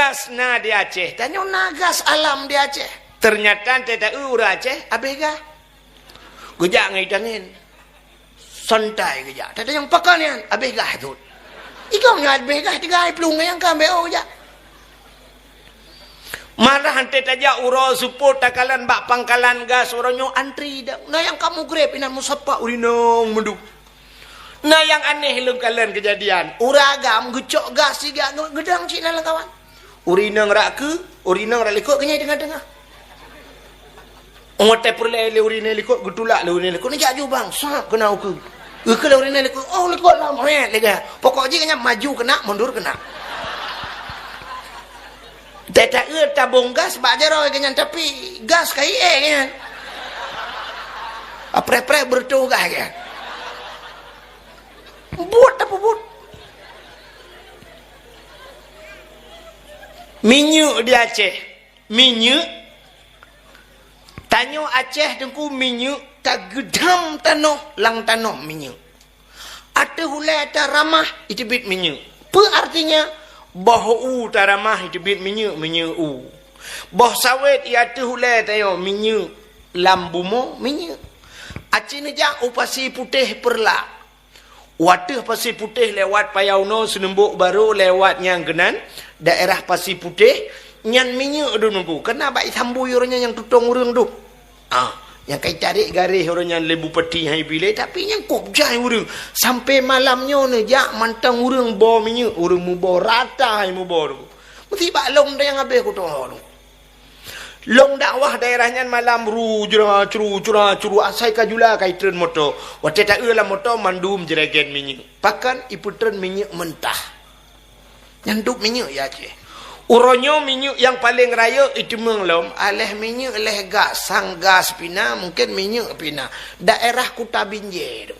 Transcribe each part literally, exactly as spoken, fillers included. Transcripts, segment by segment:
Gas na di Aceh, tanyoe na gas alam di Aceh. Ternyata teuta ureuëng Aceh habéh gas. Geujak ngon ié tangen. Santai geujak. Teuta nyang pakon nyan, habéh gas tu. Igom nyan habéh gas tiga hari plueng nyang ka B O geujak. Malah hante tajak uroe seupôt takalon bak pangkalan gas uroe nyoe antri dak. Na nyang ka mugreb inan meusapat urinong meudub. Na nyang aneh lôn kalon keujadian. Ureuëng agam geucok gas siga nge-, geudang cit na lam kawan. Urinong rak keu, urinong rak likot keunyan teungoh-teungoh. Oh, watée peureulée lé urinong likot, geutulak lé urinong likot, neujak jubang, sab keuna ukeue. Ukeue lé urinong likot, oh, likot lam, hét, lega. Pokok jih keunyan maju keunak, mundur keunak. Teuta eu tabong gas bak jaroe keunyan, tapi gas ka ié keunyan. Apreh-preh beureutoh gas keunyan. Buet tapeubuet. Minyeuk di Aceh. Minyeuk. Tanyoe Aceh teungku minyeuk tageudam tanoh, lam tanoh minyeuk. Ateueh ulée taramah iteubiet minyeuk. Peue artinya? Boh u taramah iteubiet minyeuk, minyeuk u. Boh sawét i ateueh ulée tanyoe minyeuk lam bumoe minyeuk. Aci neujak u Pasi Putéh Peureulak. Wateueh Pasi Putéh lewat Payaunoe Seuneumbok Barô lewat nyang keunan daerah Pasi Putéh nyan minyeuk dum nunggu. Keuna bak isambui ureuëng nyan nyang tutong ureuëng dum. Ah, nyang ka itarek garéh ureuëng nyan lé bupati hai bilé, tapi nyang kop jai ureuëng. Sampai malam nyoe neujak mantong ureuëng boh minyeuk, ureuëng muboh rata hai muboh tu. Meusti bak lom dayang habéh kutoe tu. Lom dakwah daerah nyan malam ru jura curu cura curu asai ka jula ka itreun moto. Watée taeu lam moto mandum jeregen minyeuk. Pakon ipeutreun minyeuk mentah. Nyan dub minyeuk ya Aceh. Uroe nyoe minyeuk nyang paleng rayeuk iteumeung lom, aléh minyeuk léh gas, sang gas pina, mungken minyeuk pina. Daerah Kuta Binjai tu.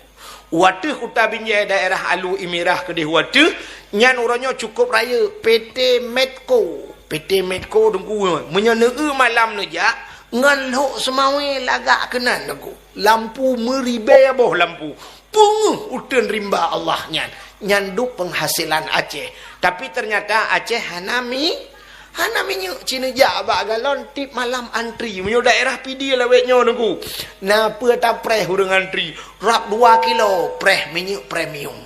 Wateueh Kuta Binjai daerah Alu Imirah keudeh wateueh, nyan uroe nyoe cukop rayeuk P T Medco. P T Medco teungku, meunyoe neueu malam neujak, ngon lhok seumawe lagak keunan teungku. Lampu meuribée boh lampu. Peungeuh uteuen rimba Allah nyan. Nyan dub peunghasilan Aceh. Tapi teunyata Aceh hana mi-, hana minyeuk, ci neujak bak galon tiep malam antri. Meunyoe daerah Pidie lawét nyoe teungku. Na peue tapreh ureuëng antri. Rab dua kilo preh minyeuk premium.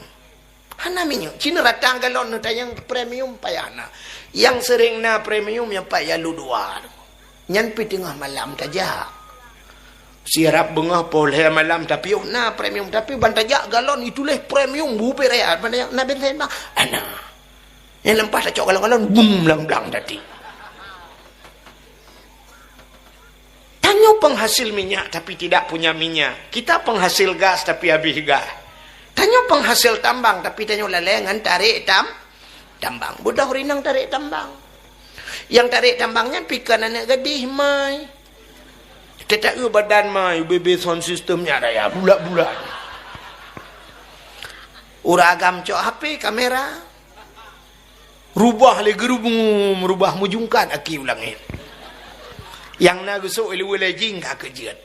Hana minyeuk. Ci neurata galon neutanyong premium payah na. Nyang seuring na premium nyang pat ya lu dua. Nyan pi teungoh malam tajak. Sirab beungoh poh lhée malam tapi oh na premium, tapi ban tajak galon ituléh premium bubé raya ban tajak na bensin bang. Ana. Nyang leumpah tacok galon-galon bum blang-blang tadi. Tanyoe penghasil minyak tapi tidak punya minyak. Kita penghasil gas tapi habis gas. Tanyoe penghasil tambang tapi tanyoe lalée ngon tarek tam-, tambang. Beudôh rinong tarek tambang. Nyang tarek tambang nyan pi kon aneuk gadih mai. Teuta eu badan mai, bebe sound system nyan raya bulat-bulat. Ureuëng agam cok H P kamera. Rubah lé guru bungum, rubah meujungkat aki u langét. Nyang na geusok iluwe lejing ka keujeuet.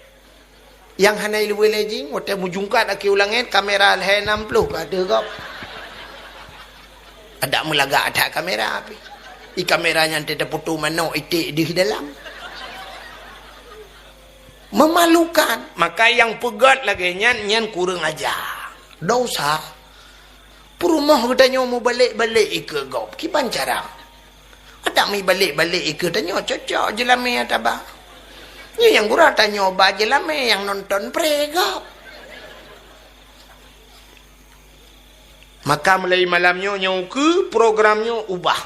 Nyang hana iluwe lejing, watée meujungkat aki u langét, kamera lhée nam ploh ka deuh gob. Adak meulagak that kamera pih. I kamera nyan teuta putôh manok iték deuh dalam. Memalukan. Maka nyang peugét lagée nyan, nyan kureueng aja. Dosa. Peurumoh geutanyoe mubalek-balek ikeue gob. Kiban cara? Adak mibalek-balek ikeue tanyoe cocok jeulamé taba. Nyoe nyang gura tanyoe ba jeulamé nyang nonton pré gob. Maka mulai malam nyoe nyang ukeue program nyoe ubah.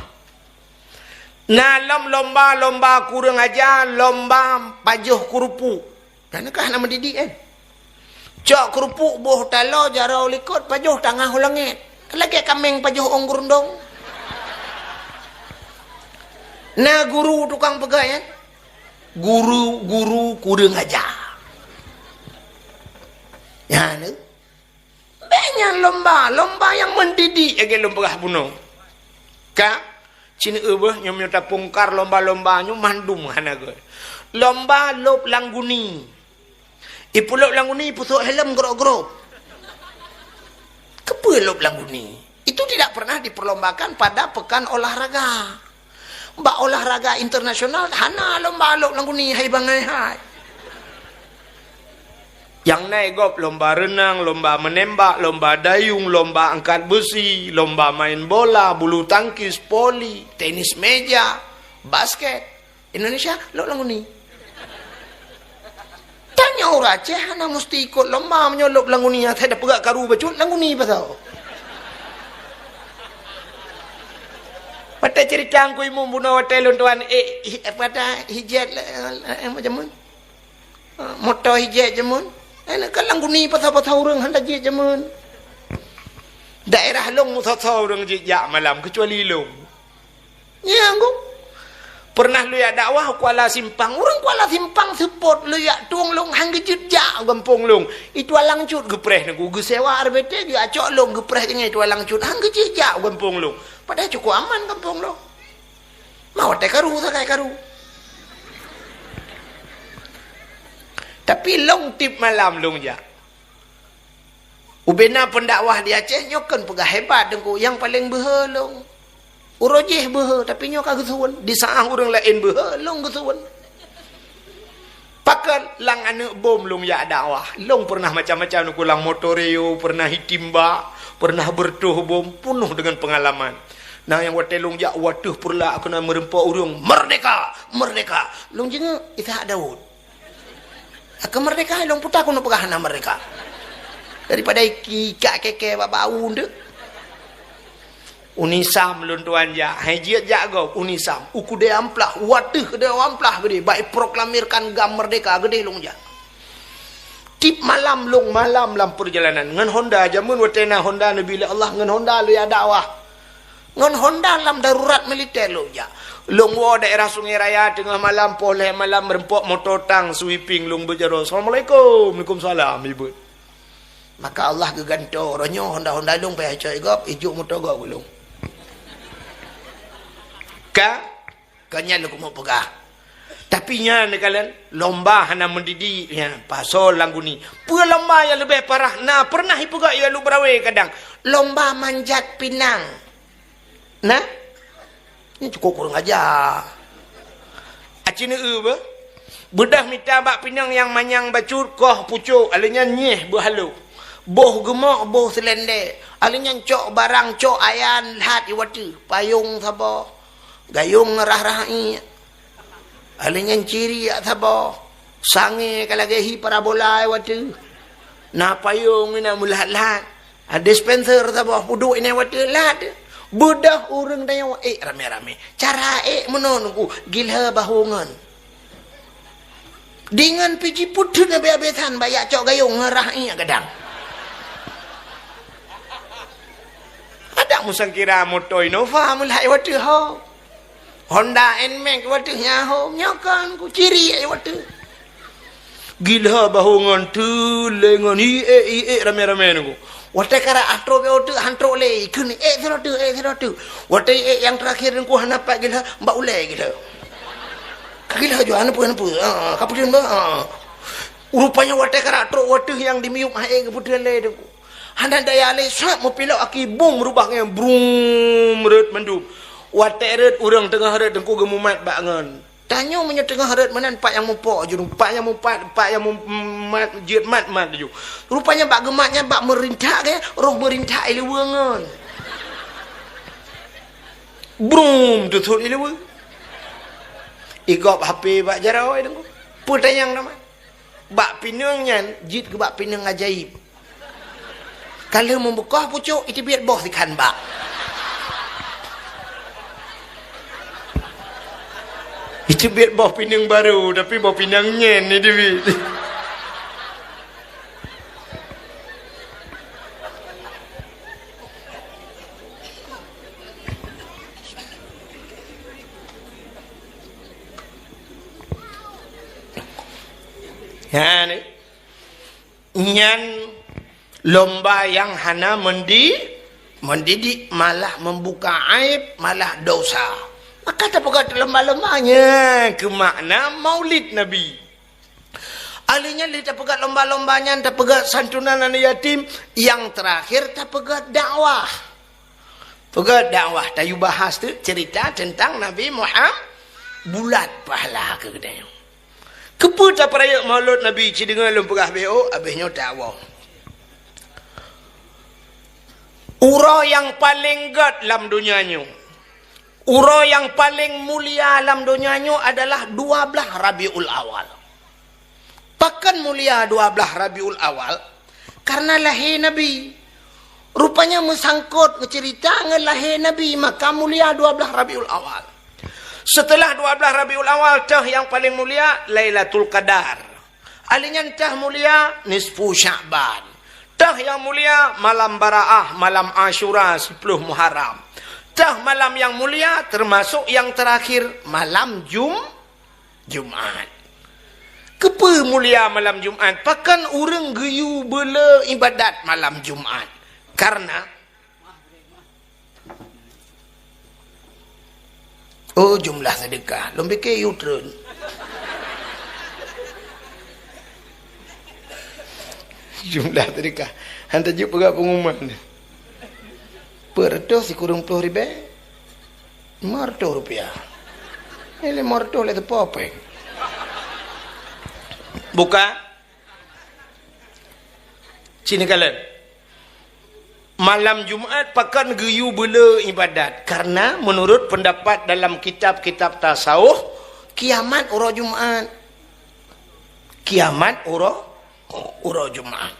Na lom lomba-lomba kureueng aja, lomba pajoh keurupuk. Kan ka hana mendidik kan? Cok keurupuk boh taloe jaroe likot pajoh tangah u langét. Lagée kaméng pajoh ong geurundong. Na guru tukang peugah kan? Guru-guru kureueng aja. Nyan. Bék nyan lomba, lomba nyang mendidik lagée lôn peugah bunoe. Ka, ci neueu beuh nyoe meunyoe tapungkar lomba-lomba nyoe mandum hana gét. Lomba lôb langguni. Ipeulôb langguni ipeusôk helm grok-grok. Keupeue lôb langguni? Itu tidak pernah diperlombakan pada pekan olahraga. Bak olahraga internasional hana lomba lôb lagu ni hai bangai hai. Nyang na gob lomba reunang, lomba meunembak, lomba dayung, lomba angkat beusi, lomba main bola, bulu tangkis, voli, tenis meja, basket. Indonesia lôb lagu ni. Tanyoe ureueng Aceh hana musti ikot lomba meunyoe lôb lagu ni, asai tapeugah karu bacut lagu ni pasal. Watèe ceurita Teungku Imum bunoe watèe lôn tuan, eh, hi-, apa dah, hijet, eh, eh, macam mana? Ah, moto hijet jameun. Eh, kan lagu ni pasal-pasal ureueng hana jiet jameun. Daerah lôn meusoe-soe ureueng jiet jak malam, keucuali lôn. Nyan, Gung. Pernah lôn jak dakwah Kuala Simpang. Ureueng Kuala Simpang seupôt lôn jak tueng lôn, han geujeuet jak gampông lôn. Itu alang cut geupreh Teungku, geusewa R B T, geuacok lôn geupreh nyan itu alang cut. Han geujeuet jak gampông lôn. Padahai cukup aman gampông lôn. Ma watèe karu sagai karu. Tapi lôn tiep malam lôn jak. Ubena pendakwah di Aceh nyoe kon peugah hebat Teungku, nyang paleng beuhe lôn. Uroe jéh beuhe, tapi nyoe ka geusuwen. Di saat ureueng laén beuhe, lôn geusuwen. Pakon lam aneuk bom lôn jak dakwah. Lôn pernah macam-macam Teungku, lam motor Rio, pernah itimbak, pernah beureutoh bom, peunoh deungon peungalaman. Na nyang watèe lôn jak u ateueh peureulak keunan meureumpok ureueng, "Merdeka! Merdeka!" Lôn jingeuk, Ishak Daud. Keu merdeka lôn puta keuneuk peugah hana merdeka. Daripada iki, ikak kèe-kèe bak bau deuh. U Nisam lôn tuan jak, hai jiet jak gob, u Nisam. U keudè amplah, u ateueh keudè amplah geudeh, bak proklamirkan GAM merdeka geudeh lôn jak. Tiep malam lôn malam lam peurjalanan. Ngon Honda, jameun watèe na Honda neubri lé Allah, ngon Honda lôn jak dakwah. Ngon Honda lam darurat militer lôn jak. Lôn woe daerah Sungai Raya teungoh malam, poh lhèe malam, meureumpok moto tang sweeping lôn beujaroe, "Assalamualaikum." "Waalaikumsalam," ibeut. Maka Allah geugantoe, roh nyoe Honda-Honda lôn payah cok gob, ijok moto gob keu lôn. Ka, ka nyan lôn keumeung peugah. Tapi nyan neukalon, lomba hana mendidik nyan, pasal lagu ni. Peue lomba nyang leubeh parah, na pernah ipeugah i Alue Beurawe kadang. Lomba manjat pinang. Nah, nyoe cukôp kurang aja. Aci neu beuh. Beudoh mita bak pinang nyang manyang bacut koh pucôk, alèh nyan nyeh beuhalo. Boh geumok, boh seulendek. Alèh nyan cok barang, cok ayan, lhat i watèe. Payong saboh. Gayong ngeurah-rah iék. Alèh nyan ciriak saboh. Sangè ka lagèe hi parabola i watèe. Na payong inan meulhat-lhat. Ha, dispenser saboh peuduek inan watèe lhat. Beudoh ureueng tanyoe ék ramé-ramé. Cara ék meunoe Teungku, gilhô bahô ngon. Deungon pih jipeuteun abéh-abéh that bak jak cok gayong ngeurah iék gadang. Adak meusangkira moto Innova meulhat i watèe ho. Honda Nmax watèe nyan ho, nyoe kan ku ciri ai watèe. Gilhô bahô ngon teulé ngon iék-iék ramé-ramé Teungku. Watèe karap trok bak watèe han trok lé, kheun ék sidroe teuk, ék sidroe teuk. Watèe ék nyang teurakhir Teungku hana pat gilhô, bak ulèe gilhô. Ka gilhô jua, hana peue, hana peue. Ha, ka peuteun bah. Ha. Rupanya watèe karap trok watèe nyang dimiyueb hai ék geupeuteun lé Teungku. Hana daya lé, sat meupilok aki bum rubah ngon brum rhot mandum. Watèe rhot ureueng teungoh rhot Teungku geumumat bak ngon. Tanyoe meunyoe teungoh rhot meunan pat nyang muphok jurông, pat nyang mupat, pat nyang mumat, jeuet mat-mat laju. Rupanya bak geumat nyan bak meurintak geuh, roh meurintak i luweue ngon. Brum, teusut i luweue. Igop H P bak jaroe Teungku. Peue tanyong nama? Bak pineung nyan jeuet keu bak pineung ajaéb. Ka lheueh meubeukoh pucôk, iteubiet boh sikhan bak. Iteubiet boh pineung barô, tapi boh pineung nyan iteubiet. Nyan, nyan lomba nyang hana mendi-, mendidik, malah membuka aib, malah dosa. Maka tapeugah lomba-lomba nyan keu makna Maulid Nabi. Ahli nyan lé tapeugah lomba-lomba nyan, tapeugah santunan aneuk yatim, nyang teurakhir tapeugah dakwah. Peugah dakwah, tayue bahas teuk cerita teuntang Nabi Muhammad, bulat pahala keu geutanyoe. Keupeue tapeurayeuk Maulud Nabi, ci deungoe lôn peugah B O, abéh nyoe tawoe. Uroe nyang paleng gét lam donya nyoe, uroe nyang paleng mulia lam donya nyoe adalah dua blaih Rabiul Awal. Pakon mulia dua blaih Rabiul Awal? Karena lahé Nabi. Rupanya meusangkot meuceurita ngon lahé Nabi, maka mulia dua blaih Rabiul Awal. Seuteulah dua blaih Rabiul Awal, toh nyang paleng mulia Lailatul Qadar. Ahli nyan toh mulia nisfu Sya'ban. Toh nyang mulia malam Baraah, malam Asyura, siploh Muharram. Toh malam nyang mulia teumasok nyang teurakhir, malam Jum-, Jumat. Keupeue mulia malam Jumat? Pakon ureuëng geuyue beule iébadat malam Jumat? Karena Oh, jumlah seudeukah. Lôn pike yue treun. Jumlah seudeukah. Han tajeuet peugah pengumuman. Peuet reutôh sikureueng ploh ribée? Lima reutôh rupiah. Ini lima reutôh lé teupo péng. Buka. Sini kalian. Malam Jumat pakon geuyue beule iébadat? Karena menurut pendapat dalam kitab-kitab tasawuf, kiamat uroe Jumat. Kiamat uroe, uroe Jumat.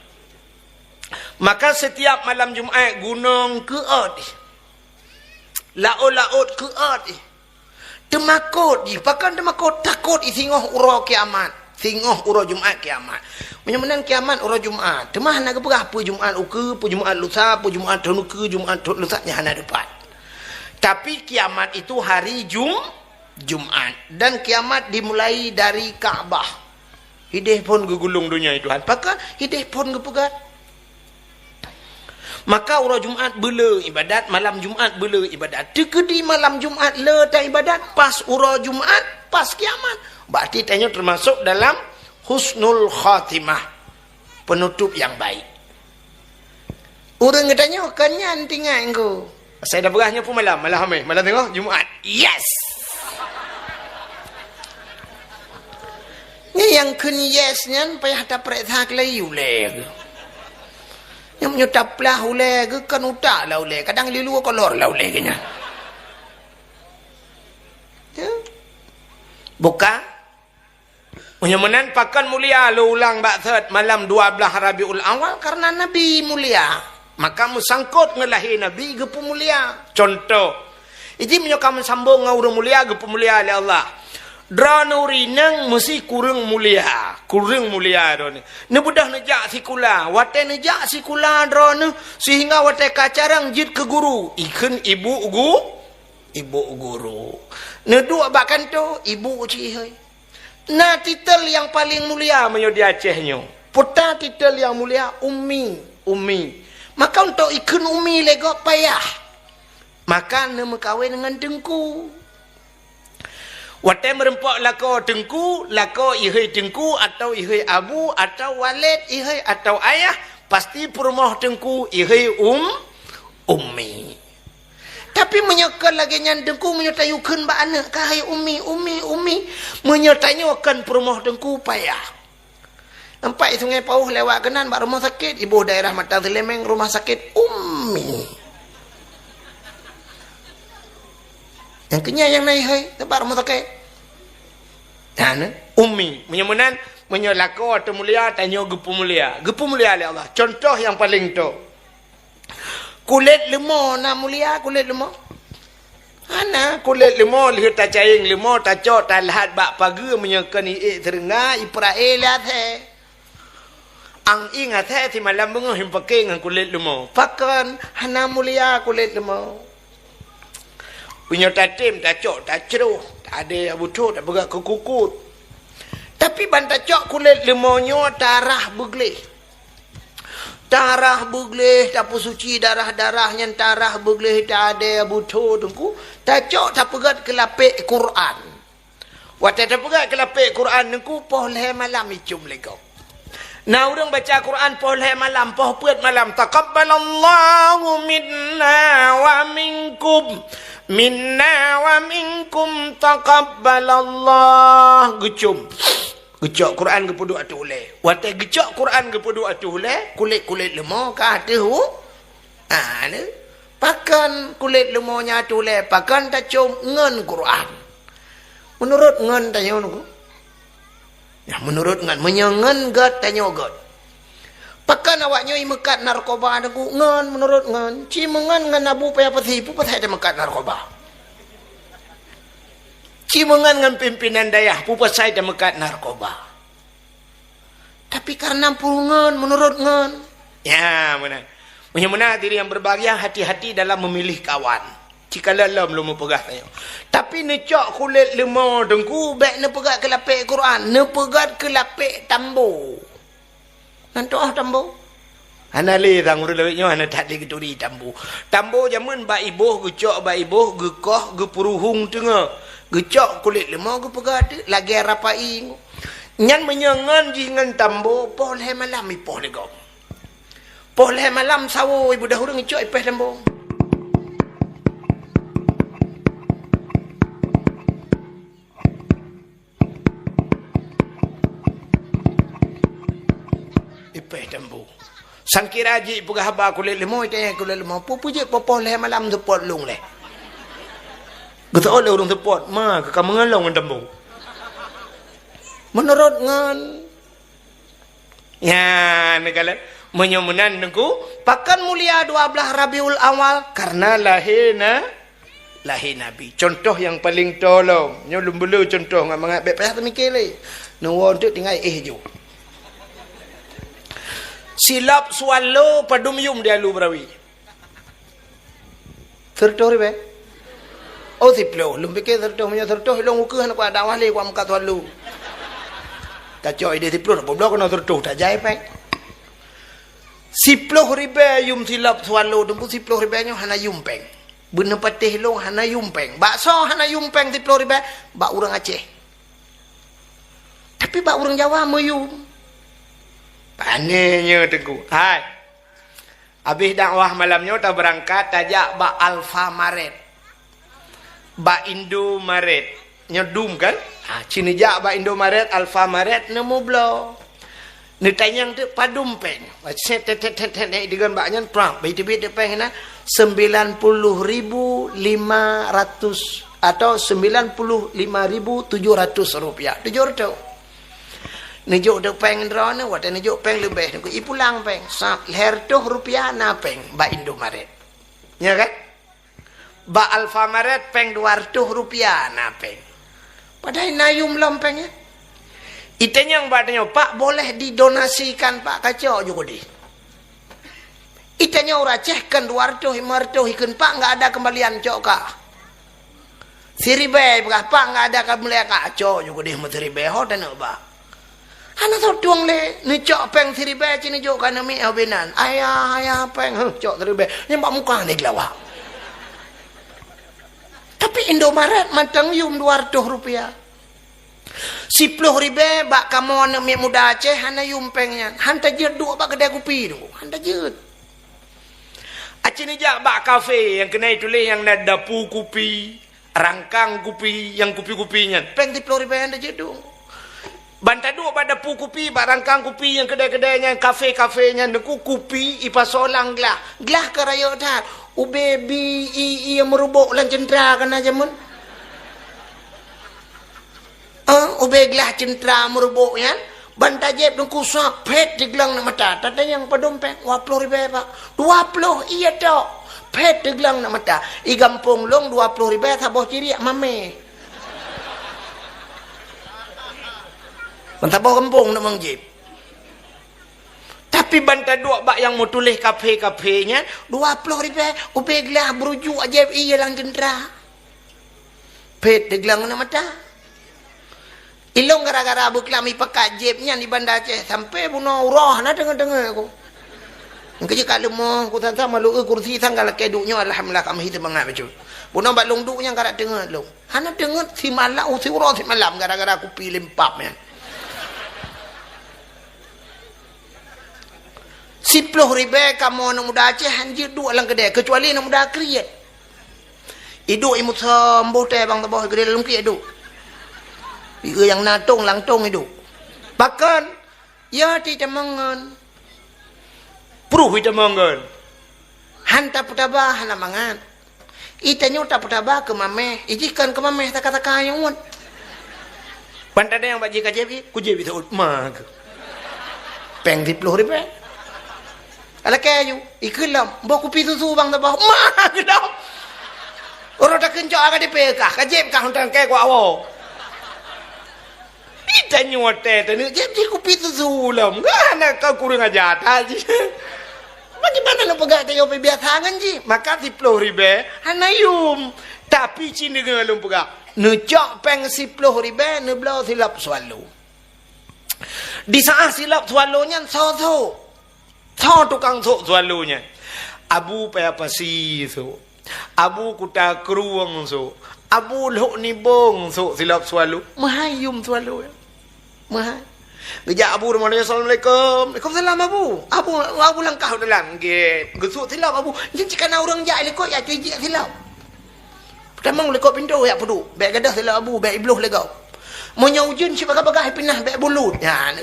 Maka setiap malam Jumat gunong keuôt, laôt-laôt keuôt. Teumakot jih, pakon teumakot? Takot jih singoh uroe kiamat. Singoh uroe Jumat kiamat. Meunyoe meunan kiamat uroe Jumat, teuma hana geupeugah peue Jumat ukeue, peue Jumat lusa, peue Jumat thon ukeue, Jumat thon lusa, nyan hana dipat. Tapi kiamat itu hari Jum-, Jumat. Dan kiamat dimulai dari Ka'bah. Hideh phon geugulong donya, ya Tuhan. Pakon hideh phon geupeugah? Maka uroe Jumat beule iébadat, malam Jumat beule iébadat. Teukeudi malam Jumat le taiébadat, pas uroe Jumat, pas kiamat. Berarti tanyoe teumasok dalam husnul khatimah, penutup yang baik. Ureuëng geutanyoe kon nyan tinggai engko. Asai tapeugah nyoe peue malam, malam Hamis, malam singoh, Jumat. Yes! Nyan nyang kheun yes nyan payah tapareksa keulayi ulée geuh. Nyang meunyoe taplah ulée geuh, kon utak lah ulée, kadang lilue kolor lah ulée geuh nyan. Ya. Buka. Meunyoe meunan pakon mulia, lôn ulang bak thot, malam dua blaih Rabiul Awal, karena Nabi mulia. Maka meusangkot ngon lahé Nabi geupeumulia. Cuntoh, iji meunyoe ka meusambong ngon ureuëng mulia, geupeumulia lé Allah. Droeneuh ureuëng inong meusi kureueng mulia, kureueng mulia droeneuh. Neubeudôh neujak sikula, watée neujak sikula droeneuh, seuhingga watée ka carông jeuet keu guru, ikheun ibu gu-, ibu guru. Neuduek bak kantô, ibu cit ihôi. Na titel nyang paleng mulia meunyoe di Aceh nyoe. Peue titel nyang mulia? Ummi, ummi. Maka untuk ikheun ummi lé gob payah. Maka neumeukawen ngon teungku. Watée meurumpok lakoe teungku, lakoe ihôi teungku atau ihôi abu atau waled ihôi atau ayah, pasti peurumoh teungku ihôi um, ummi. Tapi meunyoe kon lagée nyan teungku, meunyoe tayue kheun bak aneuëk, "Ka hai ummi, ummi, ummi," meunyoe tanyoe kon peurumoh teungku, payah. Nampak Sungai Pauh lewat keunan bak rumoh sakét, iboh daerah Mata Seuleumeng, rumah sakit Ummi. Nyang keunyan nyang na ihôi, teumpat rumoh sakét. Nyan, Ummi. Meunyoe meunan, meunyoe lakoe teuh mulia, tanyoe geupeumulia. Geupeumulia lé Allah. Cuntoh nyang paleng toe. Kulét leumo na mulia kulét leumo? Hana, kulét leumo lheueh tacayeng leumo, tacok, talhat bak pageue, meunyoe kon iék seureungga, ipeurae lé asée. Ang ieng asée simalam beungoh ipaké ngon kulét leumo. Pakon? Hana mulia kulét leumo. Meunyoe tatem, tacok, tacroh, tadée butho, tapeugah keu kukut. Tapi ban tacok kulét leumo nyoe tarah beugleh. Tarah beugleh, tapeusuci darah-darah nyan, tarah beugleh, tadée butho teungku, tacok tapeugét keu lapék Quran. Watée tapeugét keu lapék Quran teungku, poh lhée malam icum lé gob. Na ureuëng baca Quran poh lhée malam, poh peuet malam, "Taqabbalallahu minna wa minkum, minna wa minkum, taqabbalallah." Geucom. Geucok Quran geupeuduek ateueh ulée. Watée geucok Quran geupeuduek ateueh ulée, kulét-kulét leumo ka ateueh u-, ah, lé. Pakon kulét leumo nyan ateueh ulée, pakon tacom ngon Quran. Meunurot ngon tanyoe nyoe. Ya, meunurot ngon, meunyoe ngon gét, tanyoe gét. Pakon awak nyoe meukat narkoba Teungku? Ngon, meunurot ngon. Ci meungon ngon Abu Paya Pasi, peue pasai tameukat narkoba? Ci meungon ngon pimpinan dayah, peue pasai tameukat narkoba? Tapi karena peue ngon, meunurot ngon. Ya, meunan. Meunyoe meunan hadirin yang berbahagia, hati-hati dalam memilih kawan. Ci kalon lom lôn meupeugah tanyoe. Tapi neucok kulét leumo Teungku, bék neupeugét keu lapék Quran, neupeugét keu lapék tambo. Nan toh tambo? Hana lé sang ureuëng lawét nyoe hana that lé geuturi tambo. Tambo jameun bak iboh, geucok bak iboh, geukoh, geupeuruhueng teungoh. Geucok kulét leumo geupeugét lagée rapai. Nyan meunyoe ngon jih ngon tambo, poh lhée malam ipoh lé gob. Poh lhée malam sawoe ibeudôh ureuëng icok ipéh tambo. Ipéh tambo. Sangkira jih peugah haba kulét leumo, itanyong kulét leumo, "Peue-peue jeuet poh-poh lhée malam seupôt lôn lé?" Geuseuôt lé ureuëng seupôt, "Ma, keu ka meungon lôn ngon tambo." Meunurot ngon Nyan, neukalon. Meunyoe meunan Teungku, pakon mulia dua blaih Rabiul Awal? Karena lahé na-, lahé Nabi. Contoh nyang paleng tolom. Nyoe lôn beuleue contoh ngon mangat bék payah teumiké lé. Neuwoe teuk tinggai éh ju. Silop swallow padum yum di Alu Barawi? Sireutôh ribée? Oh, siploh. Lôn piké sireutôh, meunyoe sireutôh ilôn ukeue hana kuat dakwah lé, kuat meukat swallow. Tacok idéh siploh, na peubloe keunoe sireutôh, tajai péng. Siploh ribée yum silop swallow, Teungku, siploh ribée nyoe hana yum péng. Beuneupatéh lôn hana yum péng. Bakso hana yum péng siploh ribée, bak ureuëng Aceh. Tapi bak ureuëng Jawa meuyum. Pané nyoe Teungku. Hai. Habéh dakwah malam nyoe tabeurangkat tajak bak Alfamaret. Bak Indomaret. Nyoe dum kan? Ha, ci neujak bak Indomaret, Alfamaret, neumubloe. Neutanyong teuk padum péng. Set, tet, tet, tet, tet, tet, digon bak nyan, prang. Bai teubiet teuk péng na, sembilan puluh ribu lima ratus atau sembilan puluh lima ribu tujuh ratus rupiah. Tujoh reutôh. Neujok teuk péng droeneuh, watée neujok péng leubeh, neuku ipulang péng. Sab lhée reutôh rupiah na péng bak Indomaret. Nya kan? Bak Alfamaret péng dua reutôh rupiah na péng. Padahai na yum lom péng nyan. Itanyong bak tanyoe, "Pak, boleh didonasikan, Pak?" Kacok ju keudeh. Itanyong ureuëng Aceh kan dua reutôh, lima reutôh ikheun, "Pak, enggak ada kembalian, cok kah." Siribée peugah, "Pak, enggak ada kembalian, kacok ju keudeh meusiribée ho taneuk bak." Hana sot tueng lé, neucok péng siribée ci neujok keu aneuk miet ho binan. "Ayah, ayah péng." "Huh, cok siribée." Nyan bak muka ni geulawa. Tapi Indomaret mantong yum dua reutôh rupiah. Siploh ribée bak kamoe aneuk miet muda Aceh hana yum péng nyan. Han tajeuet duek bak keudai kupi tu. Han tajeuet. Aci neujak bak kafe nyang keuneuk tuléh nyang na dapu kupi, rangkang kupi, nyang kupi-kupi nyan. Péng siploh ribée han tajeuet duek. Ban taduek bak dapu kupi, bak rangkang kupi nyang keudai-keudai nyan, kafe-kafe nyan, Teungku, kupi ipasoe lam glah. Glah ka rayeuk that. Ubé bi i, i meurubok lam ceuntra ka na jameun. Eh, ubé glah ceuntra meurubok nyan, ban tajieb Teungku sab phét diglong aneuk mata. Tatanyong padum péng, "Dua ploh ribée, Pak." "Dua ploh, iya tok." Phét diglong aneuk mata. "I gampông lôn dua ploh ribée saboh ciriek mamé." Ban saboh gampông neuk manjieb. Tapi ban taduek bak nyang meutuléh kafe-kafe nyan, "Dua ploh ribée, ubé glah beurujuk ajaéb ié lam ceuntra." Phét diglong aneuk mata. Ilôn gara-gara beuklam ipakat jieb nyan di Banda Aceh, sampai bunoe uroe hana deungoe-deungoe ku. Nyang keujeuet ka leumoh, ku sang-sang malu kursi sang ka lakée duek nyoe, alhamdulillah, ka meuhi teumangat bacut. Bunoe bak lôn duek nyan ka rab teungeut lôn. Hana teungeut simalam, siuroe simalam gara-gara kupi limpab nyan. Siploh ribèe kamoe aneuk muda Aceh han jeuet duek lam keudè, keucuali aneuk muda kriet. Iduek i Musa, mboh tée bang saboh, geudeh lam lungkiek iduek. Ieu nyang na tong lam tong iduek. Pakon? Ya, itamong ngon. Pruh itamong ngon. Han tapeutaba, hana mangat. Itanyoe tapeutaba keu mamèh, ijih kon keu mamèh saka-saka nyang uet. Ban tadeng bak jih ka jieb, kujieb seuôt ma keuh. Péng siploh ribèe. Alakèe ju, ikheun lom, boh kupi susu bang saboh. Ma keuh lom. Uroe takeuncok ka dipéh kah, ka jieb kah, untang kèe kuak woe. Itanyoe watèe taneuk jieb jih kupi susu lom. Hana ka kureueng aja that jih. Bagaimana lôn peugah tanyoe biasa ngon jih? Maka siploh ribèe hana yum. Tapi ci deungoe lôn peugah, neucok péng siploh ribèe, neubloe silop Swallow. Di saat silop Swallow nyan soe-soe. Soe tukang sôk Swallow nyan? Abu Paya Pasi sôk. Abu Kuta Krueng sôk. Abu Lhok Nibong sôk silop Swallow. Meuhai yum Swallow nyan. Meuhai. Geujak Abu rumoh nyan, "Assalamualaikum." "Waalaikumsalam, Abu." Abu, Abu langkah u dalam. Nggét. Geusôk silop Abu. Nyan cit ka na ureueng jak likot, jak cuy jih silop. Peutamong likot pintoe jak peuduek. Bèk gadôh silop Abu, bèk ibloh lé gob. Meunyoe ujeuen cit bagah-bagah pinah, bèk bulut. Nyan.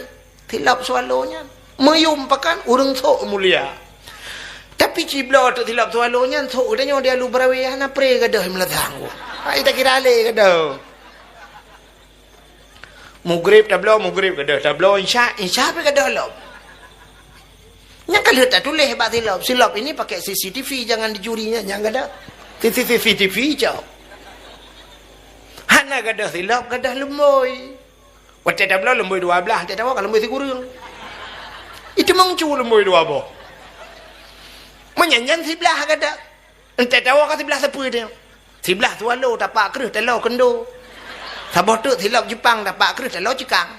Silop Swallow nyan. Meuyum pakon ureueng sôk mulia. Tapi cibloe teuk silop Swallow nyan, sôk geutanyoe di Alu Barawi hana pre gadôh meulathang. Hai takira lé gadôh. Mugrib tabloe, mugrib gadôh. Tabloe insya, insya pih gadôh lom. Nyang ka lheueh tatuléh bak silop. Silop ini pakai C C T V, jangan dicuri nyan, nyang gadôh. C C T V cok. Hana gadôh silop, gadôh lumbôi. Watèe tabloe lumbôi dua blah, watèe tawoe ka lumbôi sikureueng. Itamong cu lumbôi dua boh. Meunyan nyan siblah gadôh. Watèe tawoe ka siblah sapeue teuh. Siblah Swallow tapak kreueh taloe keundo. Saboh teuk silop Jepang tapak kreueh taloe ceukang.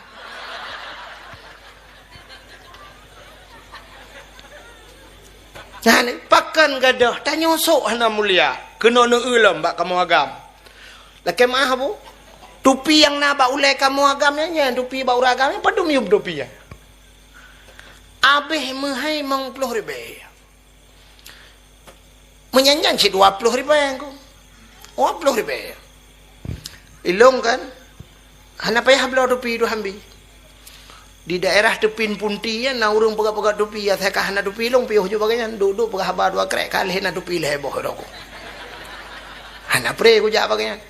Nyan, pakon gadôh, tanyoe sôk hana mulia. Keunoe neueu lom bak kamoe agam. Lakèe meu'ah, Abu. Tupi nyang na bak ulèe kamoe agam nyan, nyan tupi bak ureueng agam nyan, padum yum tupi nyan. Abéh meuhai limong ploh ribèe. Meunyan nyan cit dua ploh ribèe ku. Dua ploh ribèe. Ilong kan? Hana payah bloe tupi tu hambi. Di daerah Teupin Punti nyan na ureueng peugah-peugah tupi, ya, asai ka hana tupi ilong piôh ju bagai nyan, duek-duek peugah haba dua krek, ka lheueh na tupi lhèe boh droe ku. Hana pre kujak bagai nyan.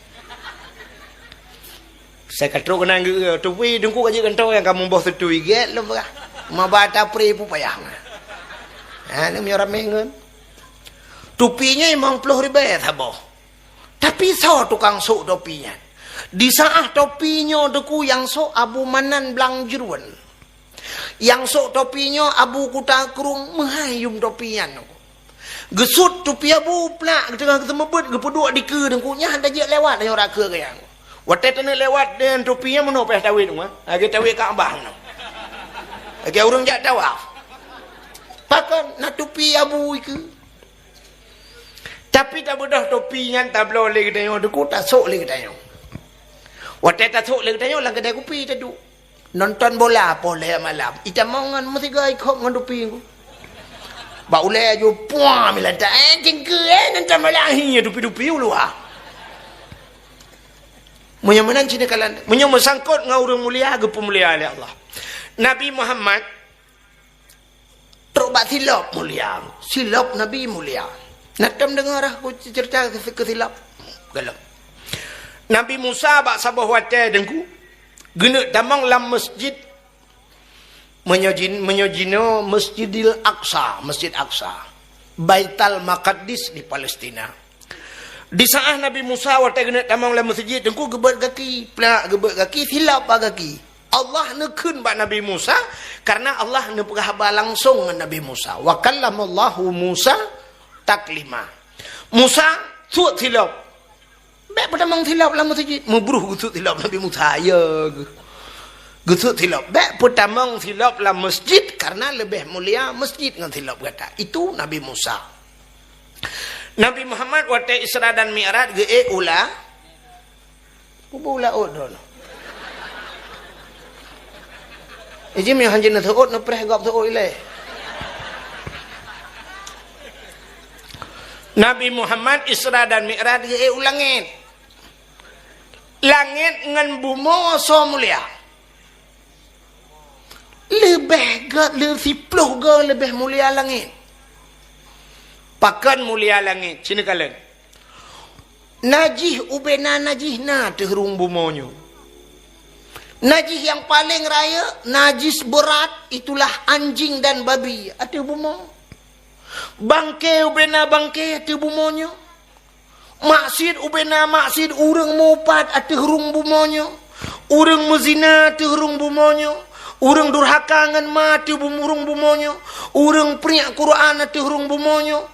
Sai ka trok keunan geu-, tupi Teungku ka jeuet keunoe nyang ka meuboh seutui gèt lom peugah. Maba tapre peue payah. Ha, ni meunyoe ramè ngon. Tupi nyan limong ploh ribèe saboh. Tapi soe tukang sôk topi nyan? Di saat topi nyoe Teungku nyang sôk Abu Manan Blang Jeuruen. Nyang sôk topi nyoe Abu Kuta Krueng, meuhai yum topi nyan. Geusut topi Abu plak, geuteungoh geuseumeubeuet, geupeuduek dikeue Teungku, nyan hana jeuet lewat, nyoe rakheue geuh nyan. Watèe taneuk lewat deungon topi nyan meunoe payah tawét nyoe, lagèe tawét Ka'bah nyoe. Lagèe ureueng jak tawaf. Pakon na topi Abu ikeue. Tapi tabeudôh topi nyan tabloe lé geutanyoe Teungku, tasôk lé geutanyoe. Watèe tasôk lé geutanyoe lam keudè kupi taduek. Nonton bola poh lhèe malam. Itamong ngon meusigoe ikhop ngon tupi ku. Bak ulèe ju puang milata, eh, cingkeue, eh, nonton bola, hi, tupi-tupi u luwa. Meunyoe meunan cit neukalon, meunyoe meusangkot ngon ureueng mulia, geupeumulia lé Allah. Nabi Muhammad trok bak silop mulia, silop Nabi mulia. Na tom deungoe rah ku cerita keu, keu silop? Galak. Nabi Musa bak saboh watèe Teungku, geuneuk tamong lam masjid, meunyoe jin-, meunyoe jinoe Masjidil Aqsa, Masjid Aqsa, Baital Maqdis di Palestina. Di saat Nabi Musa watèe geuneuk tamong lam masjid, Teungku geubeuet gaki, plak geubeuet gaki, silop bak gaki. Allah neukheun bak Nabi Musa, karena Allah neupeugah haba langsong ngon Nabi Musa. "Wa kallamallahu Musa taklima." Musa, sut silop. Bèk peutamong silop lam masjid. Meubruh geusut silop Nabi Musa, ya geuh. Geusut silop. Bèk peutamong silop lam masjid, karena leubeh mulia masjid ngon silop gata. Itu Nabi Musa. Nabi Muhammad watèe Isra dan Mi'raj geuék u la-, Peue beu u laôt droeneuh? Iji meuhanjeuet neuseuôt, neupreh gob seuôt ilèe. Nabi Muhammad Isra dan Mi'raj geuék u langét. Langét ngon bumoe soe mulia? Leubeh gét, le-, siplôh goe leubeh mulia langét. Pakon mulia langét? Ci neukalon. Najih ubena najih na ateueh rhueng bumoe nyoe. Najih nyang paleng rayeuk, najis beurat, itulah anjing dan babi ateueh bumoe. Bangke ubena bangke ateueh bumoe nyoe. Maksiet ubena maksiet ureuëng meuupat ateueh rhueng bumoe nyoe. Ureuëng meuzina ateueh rhueng bumoe nyoe. Ureuëng durhaka ngon ma ateueh bum-, rhueng bumoe nyoe. Ureuëng priek Quran ateueh rhueng bumoe nyoe.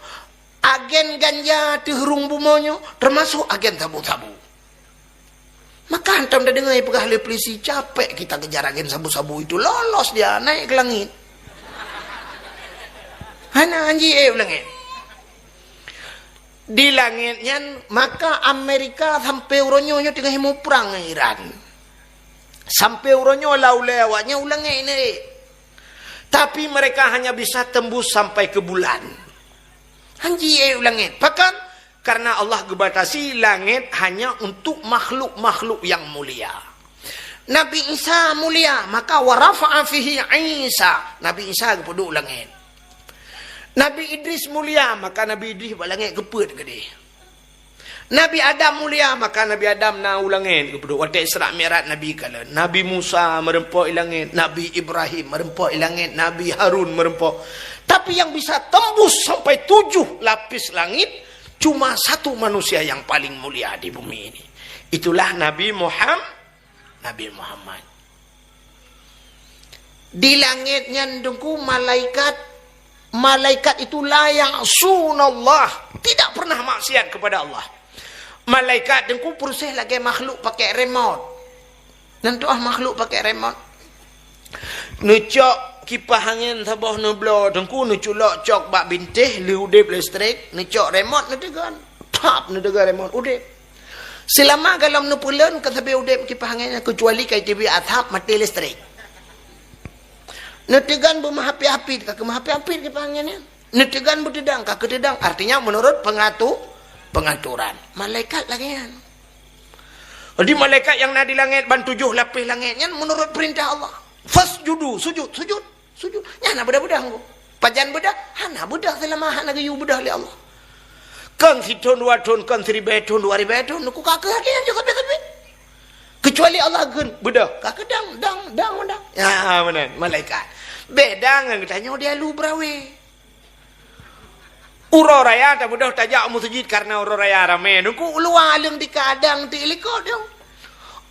Agen ganja ateueh rhueng bumoe nyoe, teumasok agen sabu-sabu. Maka hantom tadeungoe peugah lé polisi, "Capek kita kejar agen sabu-sabu itu, lolos dia, naik ke langit." Hana anji ék u langét. Di langét nyan, maka Amerika sampai uroe nyoe, nyoe teungoh muprang ngon Iran. Sampai uroe nyoe lam ulée awaknyan u langét nyan ék. Tapi mereka hanya bisa tembus sampai ke bulan. Hanji ék u langét. Pakon? Karena Allah geubatasi langét hanya untuk makhluk-makhluk yang mulia. Nabi Isa mulia, maka wa rafa'a fihi Isa. Nabi Isa geupeuduek u langét. Nabi Idris mulia, maka Nabi Idris bak langét geupeuet keudeh. Nabi Adam mulia, maka Nabi Adam na u langét geupeuduek. Watée Isra Mi'raj Nabi kalon. Nabi Musa meureumpok i langét, Nabi Ibrahim meureumpok i langét, Nabi Harun meureumpok. Tapi yang bisa tembus sampai tujuh lapis langit, cuma satu manusia yang paling mulia di bumi ini. Itulah Nabi Muham-, Nabi Muhammad. Di langét nyan Teungku malaikat, malaikat itu la ya'sunallah, tidak pernah maksiat kepada Allah. Malaikat Teungku proses lagée makhluk pakai remote. Nan tuah makhluk pakai remote. Neucok kipah angén saboh neubloe Teungku, neuculok cok bak bintéh, lheueh udeb listrik, neucok remote neuteugon. Tap, neuteugon remote, udeb. Seulama golom neupeulon ka sabe udeb kipah angén nyan, keucuali ka iteubiet asap maté listrik. Neuteugon beumeuhapit-hapit, ka keumeuhapit-hapit kipah angén nyan. Neuteugon beuteudang, ka keuteudang. Artinya menurut pengatu-, pengaturan. Malaikat lagée nyan. Jadi malaikat nyang na di langét ban tujoh lapéh langét nyan menurut peurintah Allah. Fasjudu, sujud, sujud. Sujud. Nyan hana beudah-beudah Teungku. Pajan beudah? Hana beudah seulama hana geuyue beudah lé Allah. Kon sithon dua thon, kon siribée thon, dua ribée thon, Teungku ka keuh lagée nyan jeuet sabe-sabe. Keucuali Allah geukheun beudah, ka keuh dang, dang, dang, dang. Ya, meunan, malaikat. Beda ngon geutanyoe di alu beurawe. Uroe raya tabeudoh tajak u meuseujid karena uroe raya ramé. Teungku u luwa aleueng di keadaan ti likot dong.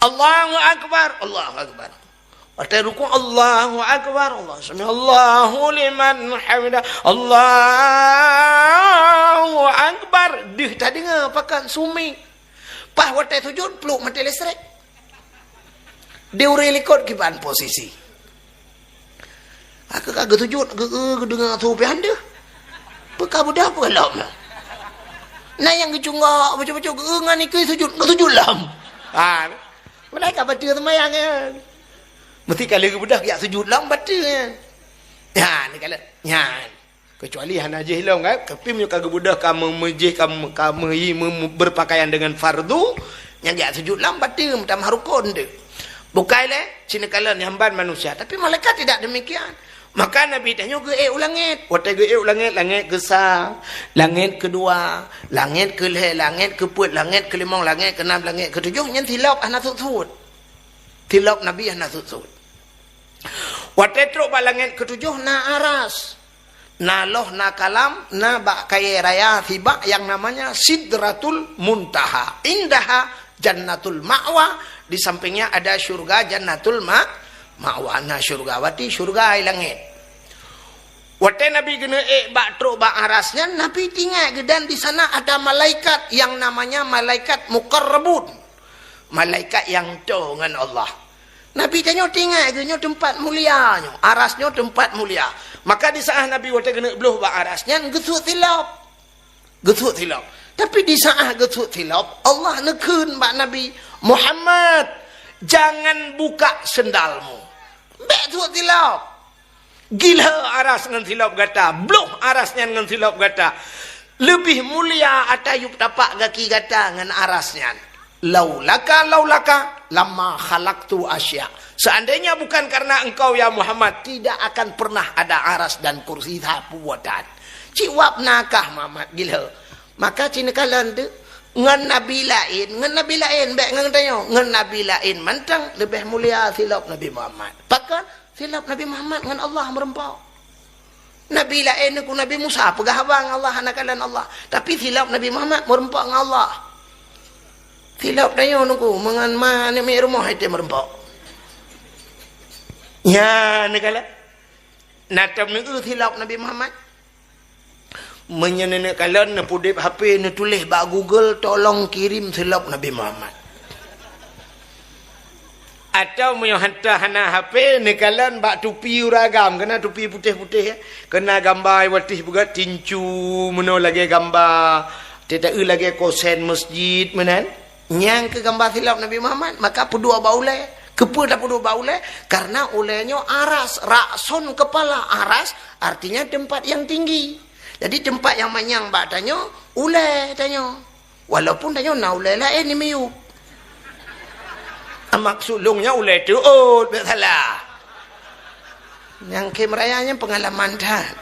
Allahu Akbar, Allahu Akbar. Watée rukuk, Allahu Akbar, Allah, sami Allahu liman hamida, Allahu Akbar. Deuh tadeungoe pakat sumi. Paih watée sujud, pluek maté listrik. Di ureuëng likot kiban posisi. Aku ka geusujud, geu-, geu-, geudeungoe su pian deuh. Peu ka beudah peu lom. Na nyang geucunggok, bacut-bacut, geu-, ngon ikeu sujud, geusujud lom. Ha. Malaikat bateue seumayang nyan. Meusti ka lheueh geubeudoh geujak sujud lom bateue nyan. Nyan, neukalon. Nyan. Keucuali hana jih lom kan. Tapi meunyoe ka geubeudoh ka me-, meujih ka me-, ka meuhi me-, me-, berpakaian dengan fardu, nyan geujak sujud lom bateue meutamah rukon teuh. Bukai lé, ci neukalon nyang ban manusia. Tapi malaikat tidak demikian. Maka Nabi tanyoe geuék u langét. Watée geuék u langét, langét keusa, langét keudua, langét keulhée, langét keupeuet, langét keulimong, langét keunam, langét keutujoh, nyan silop hana sut-sut. Silop Nabi hana sut-sut. Watée trok bak langét keutujoh na aras, na loh, na kalam, na bak kayée raya sibak nyang namanya Sidratul Muntaha. Indaha Jannatul Ma'wa, di sampingnya ada syurga Jannatul Ma-, Ma'wa, na syurga, berarti syurga di langét. Watée Nabi geuneuk ék bak trok bak aras nyan, Nabi teuingat geuh dan di sana ada malaikat yang namanya malaikat muqarrabun. Malaikat nyang toe ngon Allah. Nabi tanyoe teuingat geuh nyoe teumpat mulia nyoe, aras nyoe teumpat mulia. Maka di saat Nabi watée geuneuk bloh bak aras nyan geusut silop. Geusut silop. Tapi di saat geusut silop, Allah neukheun bak Nabi, "Muhammad, jangan buka sendalmu." Bék sut silop. Gila aras ngon silop gata, bloh aras nyan ngon silop gata. Leubeh mulia ata yup tapak gaki gata ngon aras nyan. Laulaka, laulaka, lama khalaqtu asya. Seandainya bukan karena engkau, ya Muhammad, tidak akan pernah ada aras dan kursi sapeue tan. Cit wab nakah Muhammad gila. Maka cit neukalon tu, ngon nabi laén, ngon nabi laén, bèk ngon tanyoe, ngon nabi laén mantong leubeh mulia silop Nabi Muhammad. Pakon? Silop Nabi Muhammad ngon Allah meureumpok. Nabi laén, ku Nabi Musa peugah haba ngon Allah, hana kalon Allah. Tapi silop Nabi Muhammad meureumpok ngon Allah. Silop tanyoe nungku, meungon ma aneuk miet rumoh, item meureumpok. Nyan neukalon. Na tom neueu silop Nabi Muhammad. Meunyoe neuneuk kalon, neupeudeb H P, neutuléh bak Google, "Tolong kirim silop Nabi Muhammad." Atawa meunyoe hantom hana H P, neukalon bak tupi ureueng agam, keunan tupi putéh-putéh, ya. Keunan gamba watèe peugah tincu, meunoe lagèe gamba, teuta-eu lagèe kosen masjid, meunan. Nyang keu gamba silop Nabi Muhammad, maka peuduek bak ulèe. Keupeue tapeuduek bak ulèe? Karena ulèe nyoe aras, ra'sun kepala, aras artinya tempat yang tinggi. Jadi tempat yang manyang bak tanyoe, ulèe tanyoe. Walaupun tanyoe na ulèe laén di miyueb. Maksud lôn nyan ulèe teuôt, bèk salah. Nyang khem raya nyan pengalaman that.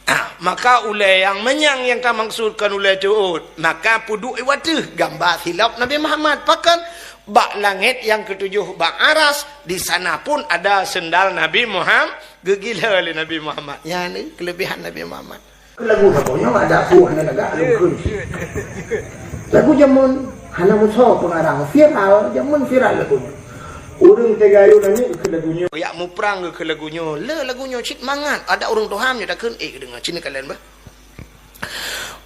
Ah, maka ulèe nyang manyang nyang tamaksudkan ulèe teuôt, maka peuduek watèe gamba silop Nabi Muhammad. Pakon? Bak langèt nyang ketujoh bak aras, di sana pun ada sendal Nabi Muhammad. Geugila lé Nabi Muhammad. Nyan ni kelebihan Nabi Muhammad. Lagu saboh nyoe ada buah hana lagak lagu kheun. Lagu jameun hana musoh pengarang, viral, jameun viral lagu nyoe. Ureueng teuga ayô nangis keu lagu nyoe. Yak muprang keu lagu nyoe. Le lagu nyoe cit mangat. Ada ureueng tuha nyoe takheun, eh, deungoe cit kalon bah.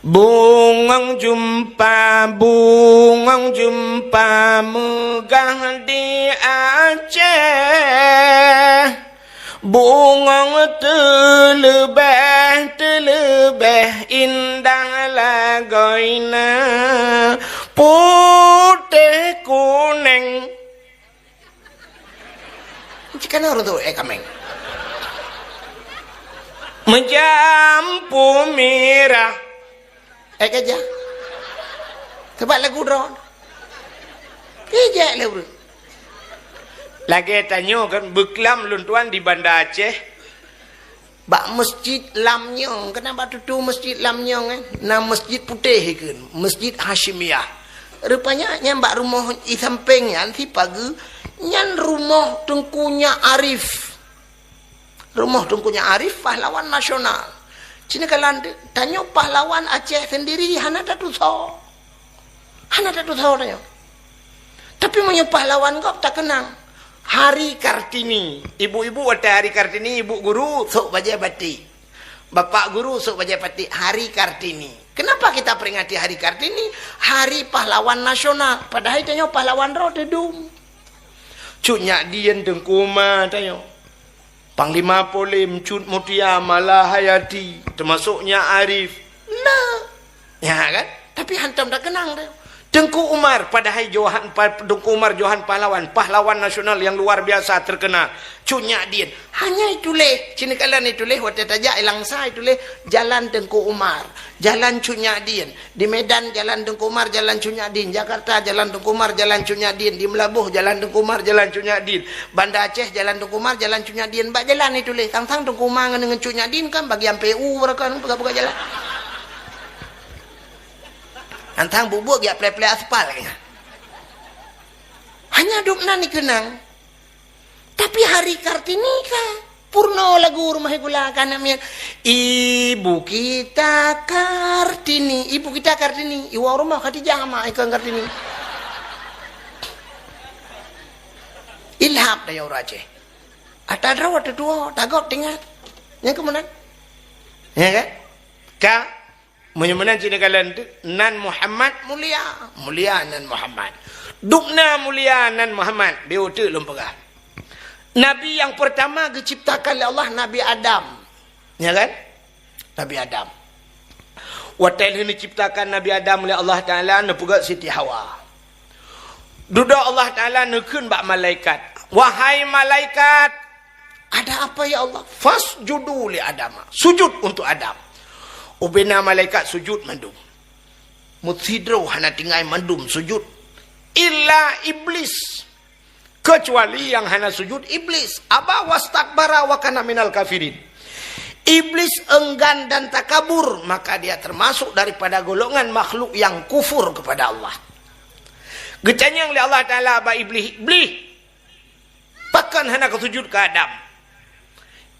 Bungong jeumpa, bungong jeumpa meugah di Aceh. Bungong teuleubeh, teuleubeh indah lagoina, putéh kuneng. Cikana ureueng tu, eh, kaméng. Meujampu mirah. Eh, keujah. Sabab lagu droe. Keujah lé ureueng. Lagèe tanyoe kan, beuklam lôn tuan di Banda Aceh. Bak Masjid Lamnyong, keunan bak tutoe Masjid Lamnyong, eh? Na masjid putéh ikheun, Masjid Hasyimiyah. Rupanya nyan bak rumoh i sampéng nyan, si pageue, nyan rumoh Teungku Nyak Arif. Rumoh Teungku Nyak Arif, pahlawan nasional. Cit neukalon, tanyoe pahlawan Aceh sendiri hana tatusoe. Hana tatusoe tanyoe. Tapi meunyoe pahlawan gob takeunang. Hari Kartini. Ibu-ibu watèe Hari Kartini, ibu guru sôk bajèe batik. Bapak guru sôk bajèe batik. Hari Kartini. Kenapa kita peringati Hari Kartini? Hari pahlawan nasional. Padahai tanyoe pahlawan droe teudum. Cut Nyak Dien, Teungku Umar tanyoe. Panglima Polim, Cut Mutia, Malahayati, teumasok Nyak Arif. Nah. Ya kan? Tapi hantom takeunang teuh. Teungku Umar, padahai Johan, pa-, Teungku Umar Johan Pahlawan, pahlawan nasional yang luar biasa terkenal. Cut Nyak Dien. Hanya ituléh, cit neukalon ituléh, watèe tajak i Langsa ituléh, Jalan Teungku Umar, Jalan Cut Nyak Dien. Di Medan, Jalan Teungku Umar, Jalan Cut Nyak Dien. Jakarta, Jalan Teungku Umar, Jalan Cut Nyak Dien. Di Meulaboh, Jalan Teungku Umar, Jalan Cut Nyak Dien. Banda Aceh, Jalan Teungku Umar, Jalan Cut Nyak Dien. Bak jalan ituléh, sang-sang Teungku Umar ngon, ngon Cut Nyak Dien kan bagian P U, mereka kan peugah-peugah jalan. Sang-sang buet-buet geujak plè-plè aspal, kayaknya. Hanya dum nan dikeunang. Tapi Hari Kartini ka purno lagu rumoh sikula ka aneuk miet. Ibu kita Kartini, ibu kita Kartini. Iwoe rumoh Khadijah mak ikon Kartini. Ilham daya ureueng Aceh. Ata droe teutuwo, tagob tingat. Nyang keumeunan. Ya kan? Ka Meunyoe meunan cit neukalon teuk, nan Muhammad mulia, mulia nan Muhammad. Dubna mulia nan Muhammad, beu teuk lôn peugah. Nabi nyang peurtama geuciptakan lé Allah Nabi Adam. Ya kan? Nabi Adam. Watèe lheueh neuciptakan Nabi Adam lé Allah Taala, neupeugèt Siti Hawa. Dudoe Allah Taala neukheun bak malaikat, "Wahai malaikat, ada apa ya Allah?" "Fasjudu li Adama." Sujud untuk Adam. Ubena malaikat sujud mandum. Meusidroe hana tinggai mandum sujud. Illa Iblis. Kecuali nyang hana sujud Iblis. Aba wastakbara wa kana minal kafirin. Iblis enggan dan takabur, maka dia termasuk daripada golongan makhluk yang kufur kepada Allah. Geutanyong lé Allah Taala bak Iblih, "Iblih, pakon hana kasujud keu Adam?"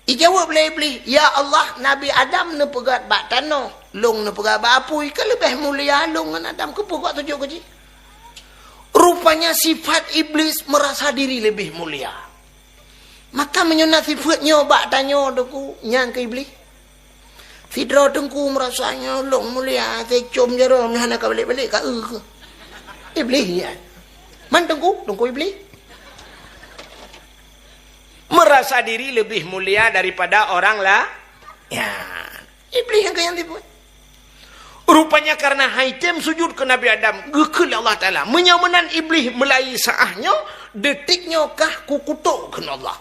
Ijaweueb lé Iblih, "Ya Allah, Nabi Adam neupeugöt bak tanoh, lôn neupeugöt bak apui, ka leubeh mulia lôn ngon Adam, keupeue kujak sujud keu jih?" Rupanya sifat Iblis merasa diri lebih mulia. Maka meunyoe na sifeuet nyoe bak tanyoe Teungku, nyan keu Iblih. Sidroe Teungku meurasa nyoe lôn mulia, teucom jaroe nyoe hana ka balek-balek ka eu keuh. Iblih nyan. Man Teungku, Teungku Iblih. Merasa diri lebih mulia daripada orang la-, ya. Iblih nyang keu nyang tipu. Rupanya karena hai tem sujud keu Nabi Adam, geukheun lé Allah Taala. Meunyoe meunan Iblih meulayeue saát nyoe, detik nyoe kah kukutok kheun Allah.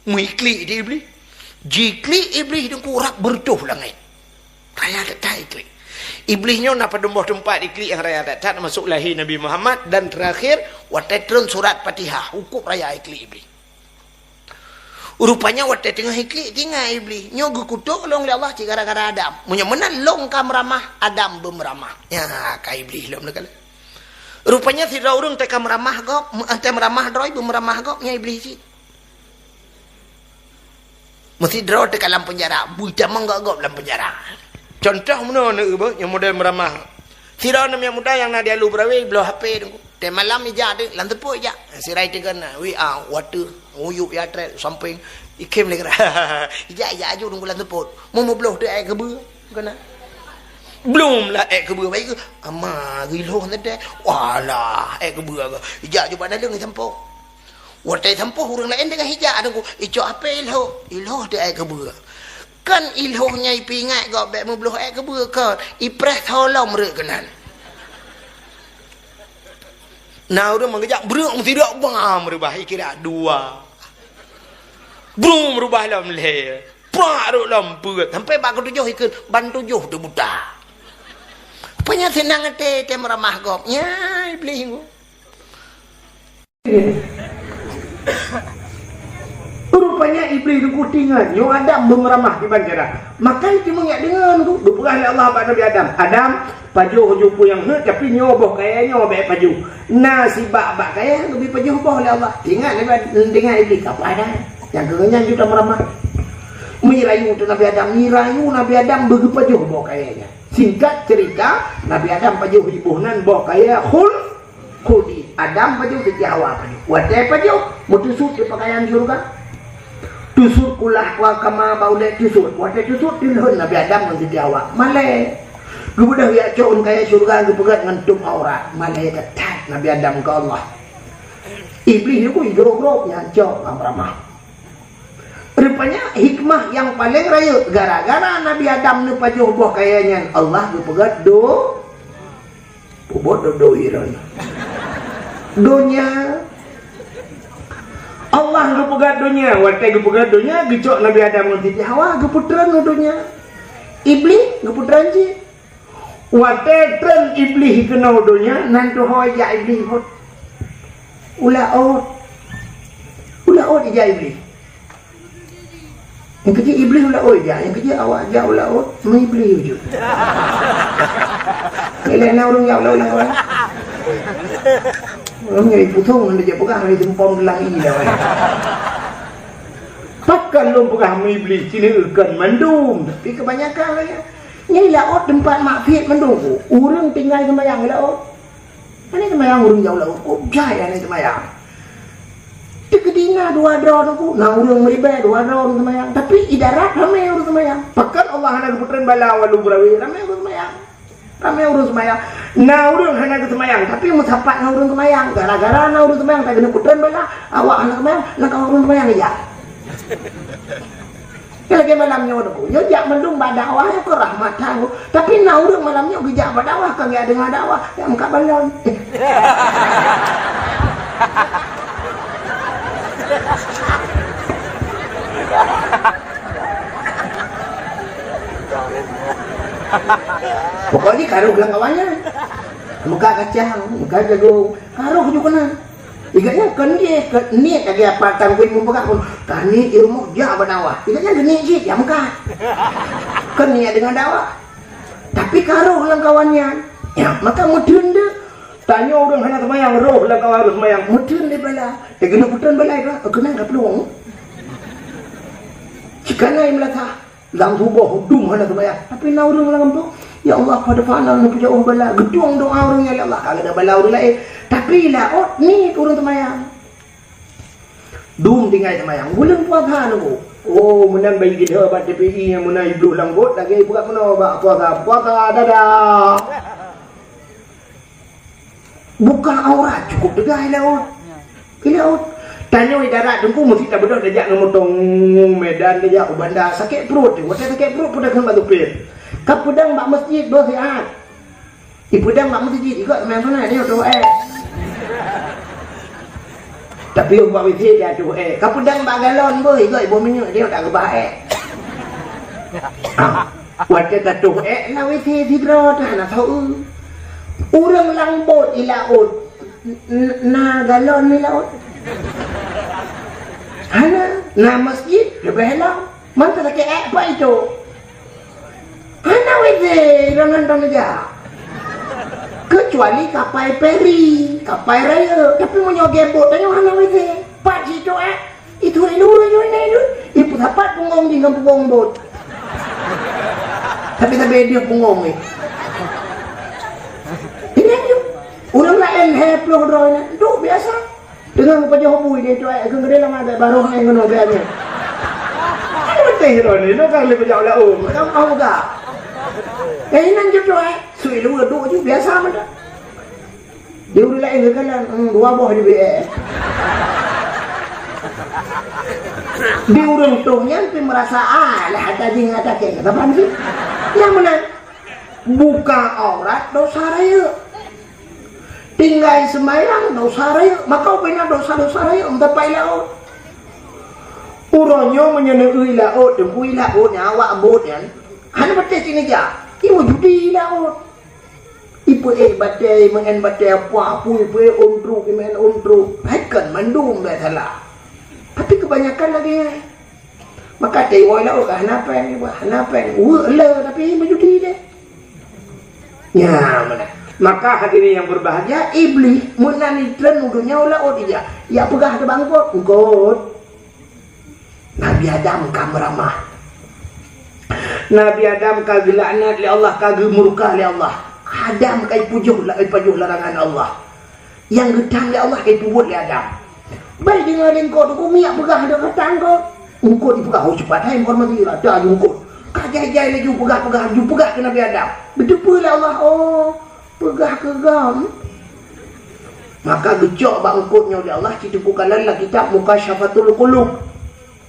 Meuiklik di Iblih. Jiklik Iblih Teungku rab beureutoh langét. Raya that-that iklik. Iblih nyoe na padum boh teumpat iklik nyang raya that-that, termasuk lahé Nabi Muhammad dan terakhir watée treun surat Fatihah, hukub raya iklik Iblih. Rupanya watée teungoh iklik, teuingat Iblih, nyoe geukutok lôn lé Allah cit gara-gara Adam. Meunyoe meunan lôn ka meuramah, Adam beumeuramah. Nya ka Iblih lom neukalon. Rupanya sidroe ureuëng teuka meuramah gob, me-, teuka meuramah droe beumeuramah gob, nyan Iblih cit. Meusidroe teuka lam penjara, bui tamong gob-gob lam penjara. Contoh meunoe neueu beuh nyang model meuramah. Sidroe aneuk muda nyang na di Alue Beurawe bloe H P Teungku. Teuh malam ija deuek lam teupot ija. Sirai teugan W A, water, nguyup ya trek samping. Ikem lé kira. Ija, ija aju Teungku lam teupot. Mu meubloh teuh ék keubeue. Kena. Blum lah ék keubeue baik ke? Ama geuloh teuh. Walah, ék keubeue ke? Ija aju bak daleueng sampoe. Watée sampoe ureuëng laén deungon ija Teungku, icok H P iloh, iloh teuh ék keubeue. Kan iloh nyang ipeuingat gob bék meubloh ék keubeue kon, ipreh tholom reuek keunan. Na ureuëng meugeujak breuek meusidok bam reubah ikira dua. Breuek meurubah lom lhée. Prak rot lom peuet. Sampai bak keutujoh ikheun, ban tujoh teuh buta. Rupanya seunang até teuh meuramah gob. Nya, Iblih nyoe. Rupanya Iblih Teungku teuingat, nyoe Adam beumeuramah di penjara. Maka itu meunyak deungon tu, geupeugah lé Allah bak Nabi Adam, "Adam, pajoh ju peue nyang heuet, tapi nyoe boh kayée nyoe bék pajoh." Na sibak bak kayée geubri pajoh boh lé Allah. Teuingat Nabi Adam, teuingat Iblih, "Apa ada? Nyang keu nyan ju tameuramah." Meurayeuk teuh Nabi Adam, meurayeuk Nabi Adam beugeupajoh boh kayée nyan. Singkat cerita, Nabi Adam pajoh di boh nan boh kayée khul-, khuldi. Adam pajoh, Siti Hawa pajoh. Watée pajoh, meutusut di pakaian syurga. Tusut kulah wa kama baulée tusut. Watée tusut, teulhon Nabi Adam ngon Siti Hawa. Malée. Geubeudôh jak cok ôn kayée syurga geupeugét ngon tuem aurat. Malée that-that Nabi Adam keu Allah. Iblih nyoe ku igrok-grok nyan cok lam ramah. Rupanya hikmah nyang paleng rayeuk, gara-gara Nabi Adam neupajoh boh kayée nyan, Allah geupeugét do-, peubuet do-, do-, iron. Donya. Allah geupeugét donya, watée geupeugét donya, geucok Nabi Adam ngon Siti Hawa, geupeutreun u donya. Iblih geupeutreun cit. Watée treun Iblih keunoe donya, nan tuho ijak Iblih phon. U laôt. U laôt ijak Iblih. Nyang keujeuet Iblih u laôt ijak, nyang keujeuet awak jak u laôt, meuiblih ujue. Ilée na ureuëng jak u laôt nyang awai. Ureuëng nyang ipusong ngon dijak peugah, ngon jeumpom geulang i dah awai. Pakon lôn peugah meuiblih, sineuk kon mandum, tapi kebanyakan lagée Nyan laôt teumpat maksiat mandum. Ureuëng tinggai seumayang laôt. Hana seumayang ureuëng jauh laôt. Kok jai hana seumayang. Teukeudi na dua droe teungku, na ureuëng meuribée dua droe ureuëng seumayang. Tapi i darat ramé ureuëng seumayang. Pakon Allah hana geupeutreun bala u Alue Beurawe, ramé ureuëng seumayang. Ramé ureuëng seumayang. Na ureuëng hana geuseumayang, tapi meusapat ngon ureuëng seumayang. Gara-gara na ureuëng seumayang, tak keuneuk peutreun bala. Awak hana seumayang, na kawan ureuëng seumayang ija. Lagée malam nyoe tu, nyoe jak mandum bak dakwah nyoe keu rahmat that. Tapi na ureuëng malam nyoe geujak bak dakwah, ka geujak deungoe dakwah, jak meukat balon. Pokok jih ka rôh lam kawan nyan. Meukat kacang, meukat jagong, ka rôh ju keunan. Ingat nyan kon jih, kon niet lagèe apa tanggui mupeugah pun. Ka niet di rumoh jak bak dakwah. Ingat nyan geuniet cit, jak meukat. Kon niet deungon dakwah. Tapi ka rôh lam kawan nyan. Ya, maka meuteun deuh. Tanyoe ureueng hana seumayang, rôh lam kawan ureueng seumayang. Meuteun lé bala. Eh, keuneuk peuteun bala ka, keunan ka plueng. Cit kana meulathah. Lam tuboh dum hana seumayang. Tapi na ureueng lam gampông, "Ya Allah, pada fana na peujaoh bala." Geutueng doa ureueng nyan lé Allah, ka geuda bala ureueng laén. Tapi laôt niet ureueng seumayang. Dum tinggai seumayang. Buleuen puasa nunggu. Oh, meunan bayi geuda bak T P I nyang meunan ibloh lam got, lagèe ipeugah meunoe bak puasa. Puasa, dadah. Buka aurat cukup teuga i laôt. I laôt. Tanyoe i darat Teungku meusti tabeudôh tajak ngon motong Medan tajak u Banda sakét pruet. Watèe sakét pruet peue takheun bak supir. Ka peudong bak meuseujid boh siat. Ipeudong bak meuseujid, ikôt seumayang sunat, nyoe troh èk. Tapi bak WC dia troh èk. Ka peudong bak galon boh, ikôt iboh minyeuk, dia tak keubah èk. Ah. Watèe tatroh èk na WC sidroe teuh hana soe. Ureueng lam bot i laôt n-, na galon i laôt? Hana, na meuseujid leubeh lom. Mantong sakét èk pat itu. Hana WC, droeneuh hana jak. Keucuali kapai feri, kapai rayeuk. Tapi meunyoe gèt bot tanyoe hana WC. Pat situ èk? Itu iluru nyoe nyoe nyoe. Ipeusapat punggong jih ngon punggong bot. Tapi sabe dia punggong ni. Ini nyoe. Ureueng laén hai ploh droe nyan. Duek biasa. Deungon pajoh bui dia tu ai keu gede lama dak baroh ai ngono biasa. Kan beuteh droe ni, lo kan le pajoh lau. Kan mau ga. Eh, inan je tu ai. Sui lu duek ju biasa mantong. Di ureueng laén geukalon, hmm, dua boh di B S. Di ureueng toh nyan pih meurasa, ah, lah ata jih ngon ata kèe, kata ban jih. Nyang meunan, buka aurat dosa rayeuk. Tinggai seumayang dosa rayeuk, maka ubena dosa-dosa rayeuk meutampa i laôt. Uroe nyoe meunyoe neueu i laôt, teungku i laôt nyan awak bot nyan, hana patéh cit neujak, i meujudi i laôt. Ipeuék batèe, imeu'en batèe, apui-apui, ipeuék ôn truk, imeu'en ôn truk. Hai kon mandum bèk salah. Tapi keubanyakan lagèe nyan. Maka teuwoe laôt ka hana péng, hana péng. Weuek le, tapi meujudi deh. Nyan meunan. Maka hadirin yang berbahagia, Iblih meunan itreun u donya u laôt ija. Ija peugah teuh bak eungkôt, "Eungkôt, Nabi Adam ka meuramah. Nabi Adam ka geulaknat lé Allah, ka geumurka lé Allah. Adam ka ipujoh la-, ipajoh larangan Allah. Nyang geutam lé Allah ka ipeubuet lé Adam." Bai deungoe lé eungkôt, "Teungku, miak peugah deuh kata eungkôt." Eungkôt ipeugah, "Oh, cepat hai informasi, rata ju eungkôt." Ka jai-jai laju peugah-peugah, ju peugah keu Nabi Adam. Geuteupeue lé Allah, "Oh, peugah keu gam." Maka geucok bak eungkôt nyoe lé Allah, cit teungku kalon lam kitab Mukasyafatul Qulub.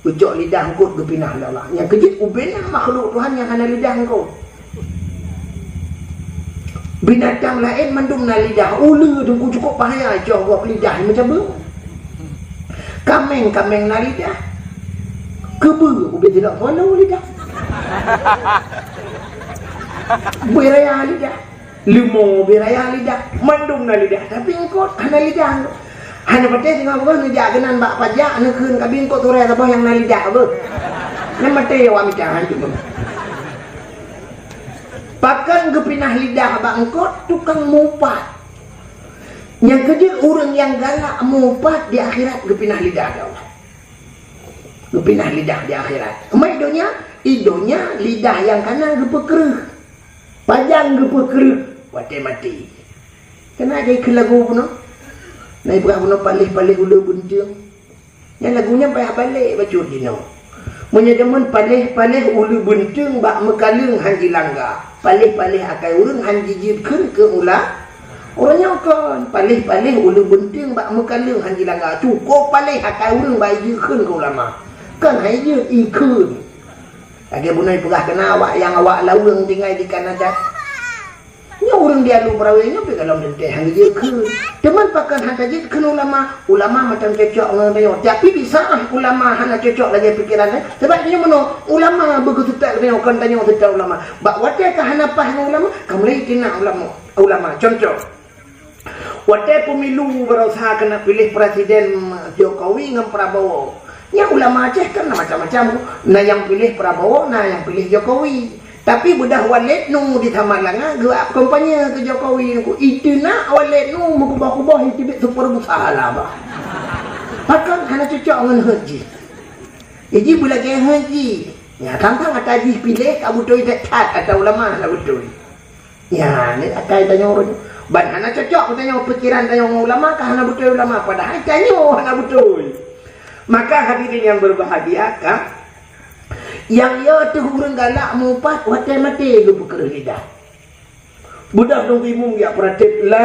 Geucok lidah eungkôt geupinah lé Allah. Nyang keujeuet ubena makhluk Tuhan nyang hana lidah eungkôt. Binatang laén mandum na lidah. Uleue teungku cukôp bahaya, cok gob lidah meucabeueng. Kaméng, kaméng na lidah. Keubeue ubé tidak malu lidah. Bui raya lidah. Leumo beu raya lidah, mandum na lidah, tapi eungkôt hana lidah. Hana patéh singoh beureuh neujak keunan bak pajak, neukheun ka bingkôt turée saboh nyang na lidah beuh. Nyan maté awak mita hantu. Pakon geupinah lidah bak eungkôt? Tukang mupat. Nyang keujeuet ureuëng nyang galak mupat di akhirat geupinah lidah lé Allah. Geupinah lidah di akhirat. Eumai donya, i donya lidah nyang kana geupeukreueh. Pajan geupeukreueh watée maté. Keuneuk jai keu lagu bunoe. Na ipeugah bunoe paléh-paléh uleue beunteung. Nyan lagu nyan payah balek bacut jinoe. Meunyoe jameun paléh-paléh uleue beunteung bak meukaleueng han jilangga. Paléh-paléh akai ureuëng han jijeuet kheun keu ula-, ureuëng nyoe kon. Paléh-paléh uleue beunteung bak meukaleueng han jilangga. Cukôp paléh akai ureuëng bak jijeuet kheun keu ulama. Kon han jijeuet, ikheun. Lagée bunoe peugah keunan awak nyang awak laweueng tinggai di Kanada. Nyoe ureuëng Di alu beurawe nyoe pih golom teuntèe han geujeuet kheun. Teuma pakon han tajeuet kheun ulama? Ulama macam cocok ngon tanyoe. Tapi bisa ulama hana cocok lagèe pikeran, eh. Sabab nyoe meunoe, ulama beugeuseutôt tanyoe, kon tanyoe seutôt ulama. Bak watèe ka hana paih ngon ulama, ka mulai tina ulama. Ulama, contoh. Watèe pemilu baroesa keuneuk piléh presiden Jokowi ngon Prabowo. Nyan ulama Aceh kan na macam-macam. Na nyang piléh Prabowo, na nyang piléh Jokowi. Tapi beudah Waled Nu di Samalanga geuap kampanye keu Jokowi nyan. Iteunak Waled Nu meukeubah-keubah iteubiet super besala bah. Pakon hana cocok ngon heuet jih. Iji beulagèe heuet jih. Nyan tang-tang ata jih piléh ka beutôi that-that, ata ulama hana beutôi. Nyan, ni akai tanyoe ureueng. Ban hana cocok tanyoe pikiran tanyoe ngon ulama, ka hana beutôi ulama, padahai tanyoe hana beutôi. Maka hadirin yang berbahagia, ka, nyang yo teuh ureueng galak meuupat watèe maté geupeukreuh lidah. Beudoh dong imum geujak peuratéb, "La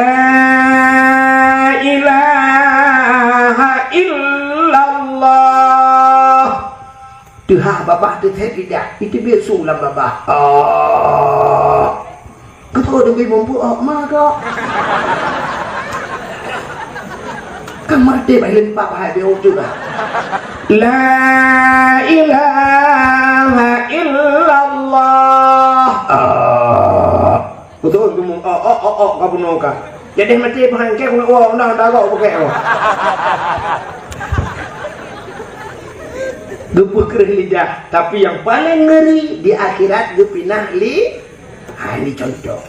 ilaha illallah." Teuhah babah teuthèe lidah, iteubiet su lam babah. Oh. Keupeue dong imum bu, oh, ma kok. Kan maté bah leumpah hai beu tu lah. La ilaha illallah. Ah. Beutôi geumeu'ok, ok, ok, ok, ka bunoe ka. Jadi maté bah engkau keuneuk woe, undang darah bukét woe. Geupeukreuh lidah, tapi nyang paleng ngeri di akhirat geupinah li, ha, li contoh.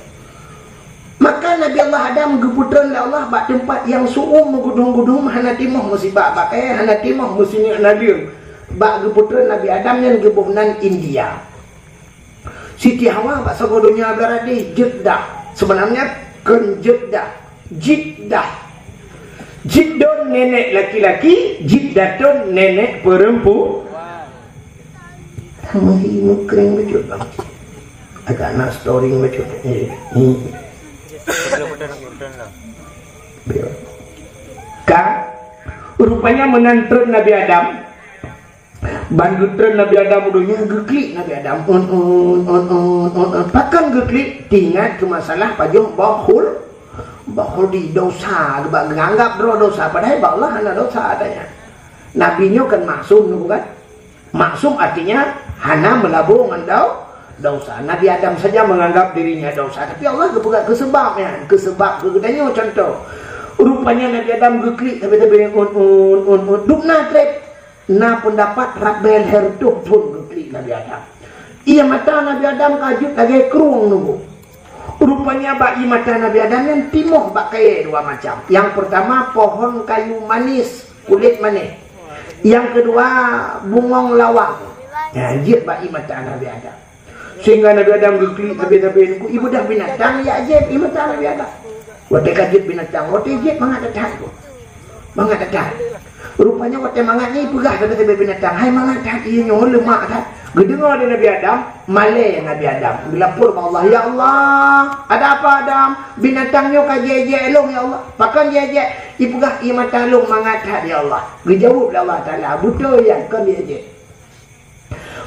Maka Nabi Allah Adam geupeutreun lé Allah bak teumpat nyang su'um meugudum-gudum hana timoh meusibak bak kayèe, hana timoh meusineuk naleueng. Bak geupeutreun Nabi Adam nyan geuboh nan India. Siti Hawa bak sagoe donya beuladeh Jeddah. Sebenarnya kon Jeddah, Jiddah. Jiddon nenek laki-laki, Jiddatun nenek perempuan. Meuhi meukreng bacut bang. Agak na storing bacut. Eh, hmm. Ka rupanya meunan treun Nabi Adam. Ban geutreun Nabi Adam u donya geuklik Nabi Adam. Un, un, un, un, un, un. Pakon geuklik? Teuingat keu masalah pajoh bahul, bahul di dosa, geuba-, geuanggap droe dosa, padahai bak Allah hana dosa adanya. Nabi nyoe kan maksum nyoe bukan? Maksum artinya hana meulabô ngon dau-, dosa. Nabi Adam saja menganggap dirinya dosa, tapi Allah geupeugah keu seubab nyan, keu seubab keu geutanyoe contoh. Rupanya Nabi Adam geuklik sabe-sabe un, un, un, un. Dum na treb. Na peundapat rab bèe lhèe reutôh thon geuklik Nabi Adam. Ié mata Nabi Adam ka jeuet lagèe krueng nunggu. Rupanya bak ié mata Nabi Adam nyan timoh bak kayèe dua macam. Nyang peurtama pohon kayu manis, kulét manéh. Nyang keudua bungong lawang. Nyan jeuet bak ié mata Nabi Adam. Sehingga Nabi Adam geuklik sabe-sabe nunggu, ié beudah binatang jak jieb ié mata Nabi Adam. Watèe ka jieb binatang, watèe jieb mangat that-that. Mangat that-that. Rupanya watèe mangat nyan ipeugah sabe-sabe binatang, "Hai mangat that ié nyoe, leumak that." Geudeungoe lé Nabi Adam, malèe Nabi Adam. Geulapor bak Allah, "Ya Allah, ada apa Adam? Binatang nyoe ka jieb-jieb lôn ya Allah. Pakon jieb-jieb?" Ipeugah, "Ié mata lôn mangat that ya Allah." Geujaweueb lé Allah Taala, "Beutôi nyan, kon jieb-jieb."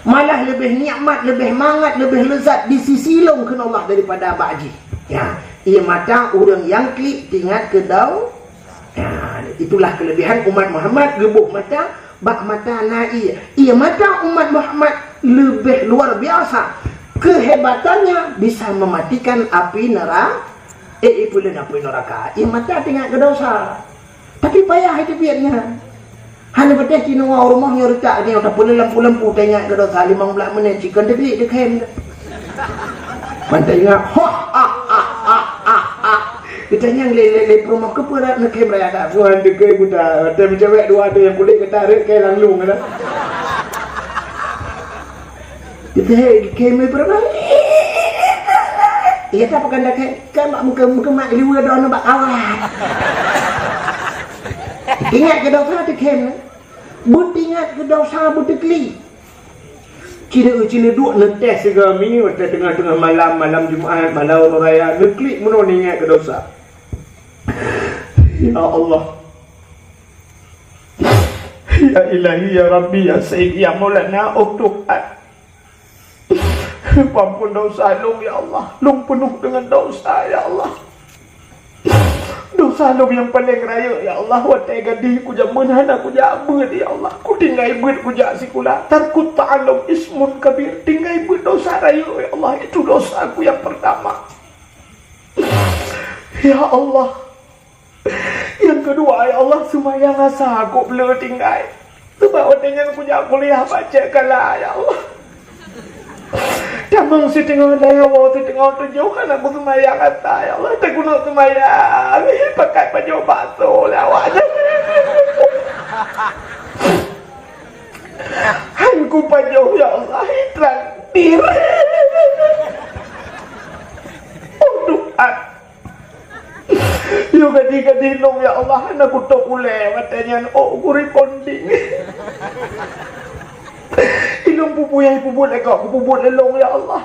Malah leubeh nikmat, leubeh mangat, leubeh leuzat di sisi lôn kheun Allah daripada bak jih. Ya, ié mata ureueng nyang klik teuingat keu dau-, ya, itulah kelebihan umat Muhammad geuboh mata, bak mata na ié. Ié mata umat Muhammad leubeh luar biasa. Kehebatannya bisa mematikan api neraka. Eh, eh, peue lé api neraka. Ié mata teuingat keu dosa. Tapi payah iteubiet nyan. Hana patéh cit nyoe rumoh nyoe reutak nyoe tapeuleumpu-leumpu teuingat keu dosa limong blah menit cit kon teuklik teukhém. Ban teuingat, ha, ha, ha. Geutanyong lé, lé, lé peurumoh, "Keupeue rot neukhem raya that?" "Tuhan teukhém buta, watèe meucewek dua tu nyang kulét gata rhot keu lam lueng dah." Geutanyong, "Khem peurumoh?" "Iya, tak peugah dah khem." Kan bak meuke-, meukeumah liweue droeneuh bak kawat. Ingat keu dosa teukhém. Beuteuingat keu dosa beuteuklik. Cine-, cineuduk neuteh sigoe mi, watèe teungoh-teungoh malam, malam Jumat, malam uroe raya, neuklik meunoe ingat keu dosa. Ya Allah. Ya Ilahi, ya Rabbi, ya Sayyidi, ya Maulana, oh Tuhan. Peuampon dosa lôn, ya Allah. Lôn peunoh deungon dosa, ya Allah. Dosa lôn nyang paleng rayeuk, ya Allah, watée gadih kujameun hana kujak beuet, ya Allah. Kutinggai beuet kujak sikula. Tarkut ta'allum ismun kabir. Tinggai beuet dosa rayeuk, ya Allah. Itu dosaku nyang peurtama. Ya Allah. Nyang keudua, ya Allah, seumayang asa kok le tinggai. Sabab watée nyan kujak kuliah baca kala, ya Allah. Tamong siteungoh daya woe, siteungoh tujoh, hana kuseumayang asa, ya Allah. Teukunok seumayang, pakai pajoh bakso lé awak nyan. Han kupajoh, ya Allah, itraktir. Oh, Tuhan. Yo gadih-gadih lôn, ya Allah, hana kutôp ulée watée nyan, oh, kuriponding. Ilôn pubuyai pubuet lé gob, kupubuet lé lôn, ya Allah.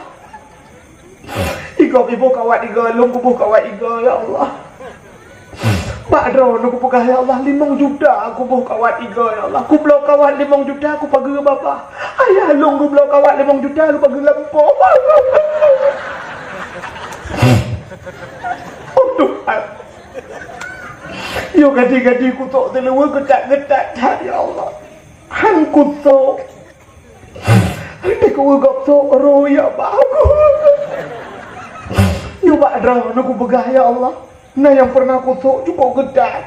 Igob iboh kawat iga, lôn kuboh kawat iga, ya Allah. Bak droeneuh kupeugah, ya Allah, limong juta kuboh kawat iga, ya Allah. Kubloe kawat limong juta, kupageue babah. Ayah lôn geubloe kawat limong juta, lupageue lampôh. Oh, Tuhan. Yo gadih-gadih kutok teuleuwe geutak-geutak that, ya Allah. Han kutok. Teuka gob sok roh, ya Allah. Nyoe bak droeneuh kupeugah, ya Allah. Na nyang pernah kusok cukup geutat.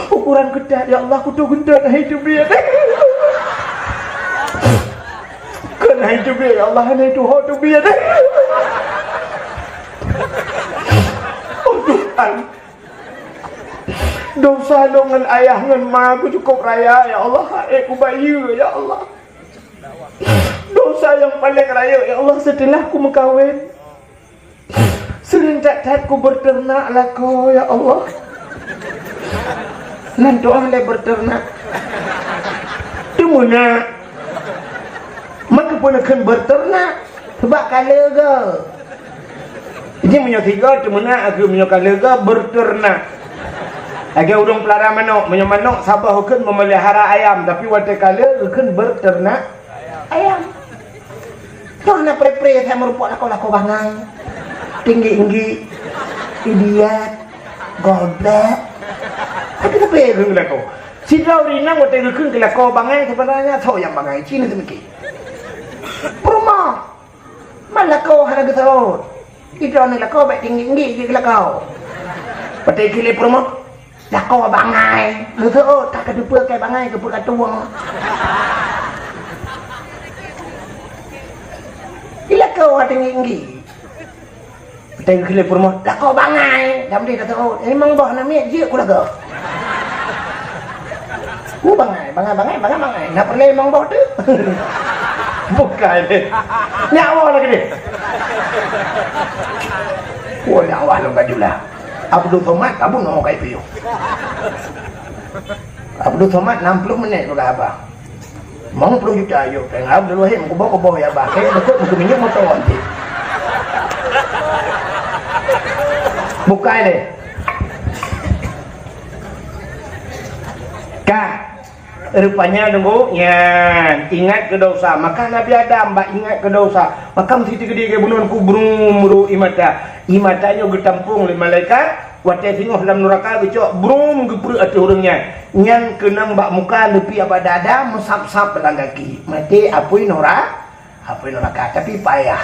Ukuran geutat, ya Allah, kuto geutot hai teubiet. Kon hai teubiet, ya Allah, hai tuho teubiet. Oh, Tuhan. Dosa lôn ngon ayah ngon ma ku cukup raya, ya Allah. Hai kubayeue, ya Allah. Dosa nyang paleng rayeuk, ya Allah, setelah ku meukawen. Seuring that-that ku beuteunak lakoe, ya Allah. Nan doa lé beuteunak. Teumeunak. Maka pun kheun beuteunak. Sebab ka leuga. Jadi meunyoe siga teumeunak, aku meunyoe ka leuga beuteunak. Lagée ureuëng peulara manok, meunyoe manok saboh kheun memelihara ayam, tapi watée ka leuga kheun beuteunak. Ayam. Toh na pre-pre saya meurupok lakoe-lakoe bangai. Tinggi-tinggi. Idiot. Goblok. Tapi tapi keu lakoe. Sidroe ureuëng inong watée geukheun keu lakoe bangai, sebenarnya soe nyang bangai? Cina seumiki. Peurumoh. Man lakoe hana geuseuôt. Sidroe aneuëk lakoe bék tinggi-tinggi jih keu lakoe. Watée keu lé peurumoh. Lakoe bangai, geuseuôt, ka kateupeue keu bangai, keupeue ka tuwoe. Di lakoe tinggi-tinggi. Teuka keu lé peurumoh, lakoe bangai, dam deh ka seuôt. Limong boh na miet jeuet ku lagoe. Ku bangai, bangai, bangai, bangai, bangai. Na peureulée limong boh teuh. Bukai deh. Nyak awah lagée deh. Wah, nyak awah lôn baju lah. Abdul Somad, ka bunoe ka ipiôh. Abdul Somad enam puluh menit peugah haba. Limong puluh juta ayok péng. Abdul Wahid meukuboh-kuboh ya bah. Kayak betul buku minyak motor nanti. Bukai deh. Ka. Rupanya nunggu nyan ingat keu dosa. Maka Nabi Adam bak ingat keu dosa. Maka meusti geude geubunon ku brum ru imata. Imata nyoe geutampong lé malaikat. Watée singoh lam nuraka geucok brum geupreuek ateueh ureuëng nyan. Nyan keunong bak muka neupi abak dada meusab-sab lam gaki. Maté apui nura, apui nuraka. Tapi payah.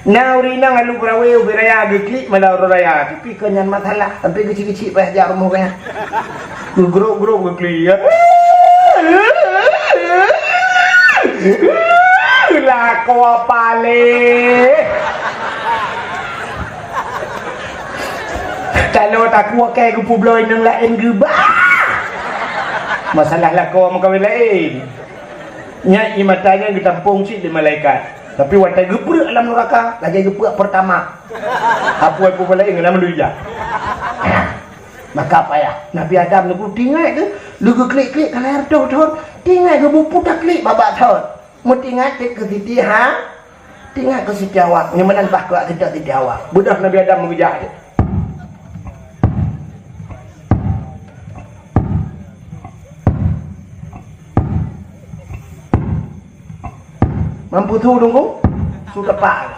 Na ureuëng inong alu geurawée ubé raya geuklik mala uroe raya. Tapi kon nyan masalah. Sampai geucik-geucik payah jak rumoh gaya. Geugrok-grok geuklik ya. Lakoe paléh. Kalau takue keu geupubloe inong laén geuba. Masalah lakoe meukawen laén. Nyan imata nyan geutampong cit lé malaikat. Tapi watée geupreuek lam nuraka, lagée geupreuek peurtama. Apui publoe laén ngon meuluya. Maka payah. Nabi Adam nunggu tinggai ke, leugeuklik-klik ka lhée reutôh thon. Tinggai geubu puta klik babah thon. Meutingat cit keu Siti Ha, tingat keu Siti Hawa. Nyoe meunan bah keu Siti, Siti Hawa. Beudôh Nabi Adam meugeujahat. Mampu su dungku? Su tepak.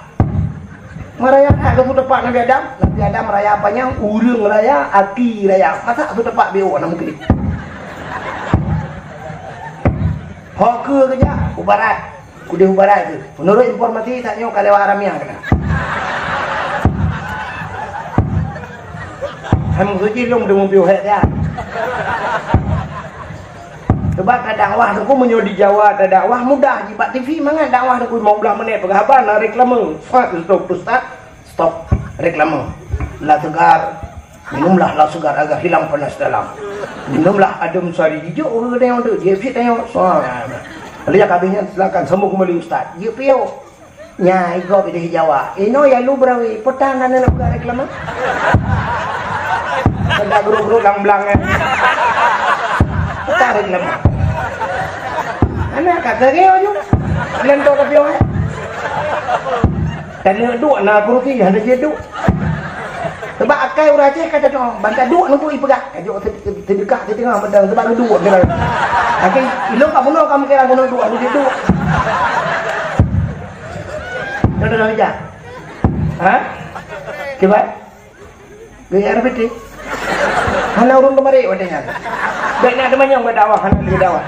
Meuraya that keu su tepak Nabi Adam. Nabi Adam raya panyang, ureueng raya, aki raya. Masa su tepak B O hana mungken? Ho keue keujak u barat. Keudeh u barat tu. Meunurot informasi, tanyoe ka lewat Haramia keunan. Hai meusuci lom deungon piôh hek dia. Sebab ka dakwah teungku, meunyoe di Jawa tadakwah mudah, jibat T V mangat dakwah teungku, limong blaih menit peugah haba na reklame. Stop, stop, stop. Stop reklame. La Segar, minumlah La Segar agar hilang panas dalam. Minumlah Adem Sari, jijok ureueng geutanyoe tu, jeuet pih tanyoe. Soal. Lalu jak habéh nyan, silakan sambung kembali ustaz. Jeuet piôh. Nya, igob ideh Jawa. Inoe ya lu beurawi, peue tan na neuneuk peugah reklame? Peugah grup-grup lam blang, eh. Peue tan reklame? Aneuk ka keu laju. Lento ka piôh, eh. Taneuk duek na kurusi, hana jeuet duek. Sebab akai ureueng Aceh ka teudoe, ban ka duek neubui peugah. Ka jok teudeukah di teungoh mantong, sebab duek kira. Tapi ilong ka bunoe kamoe kira bunoe duek, hana jeuet duek. Contoh dah bijak. Ha? Kiban? Gaya R B T. Hana ureueng keumarit watèe nyan. Bèk na teumanyong bak dakwah, hana lé dakwah.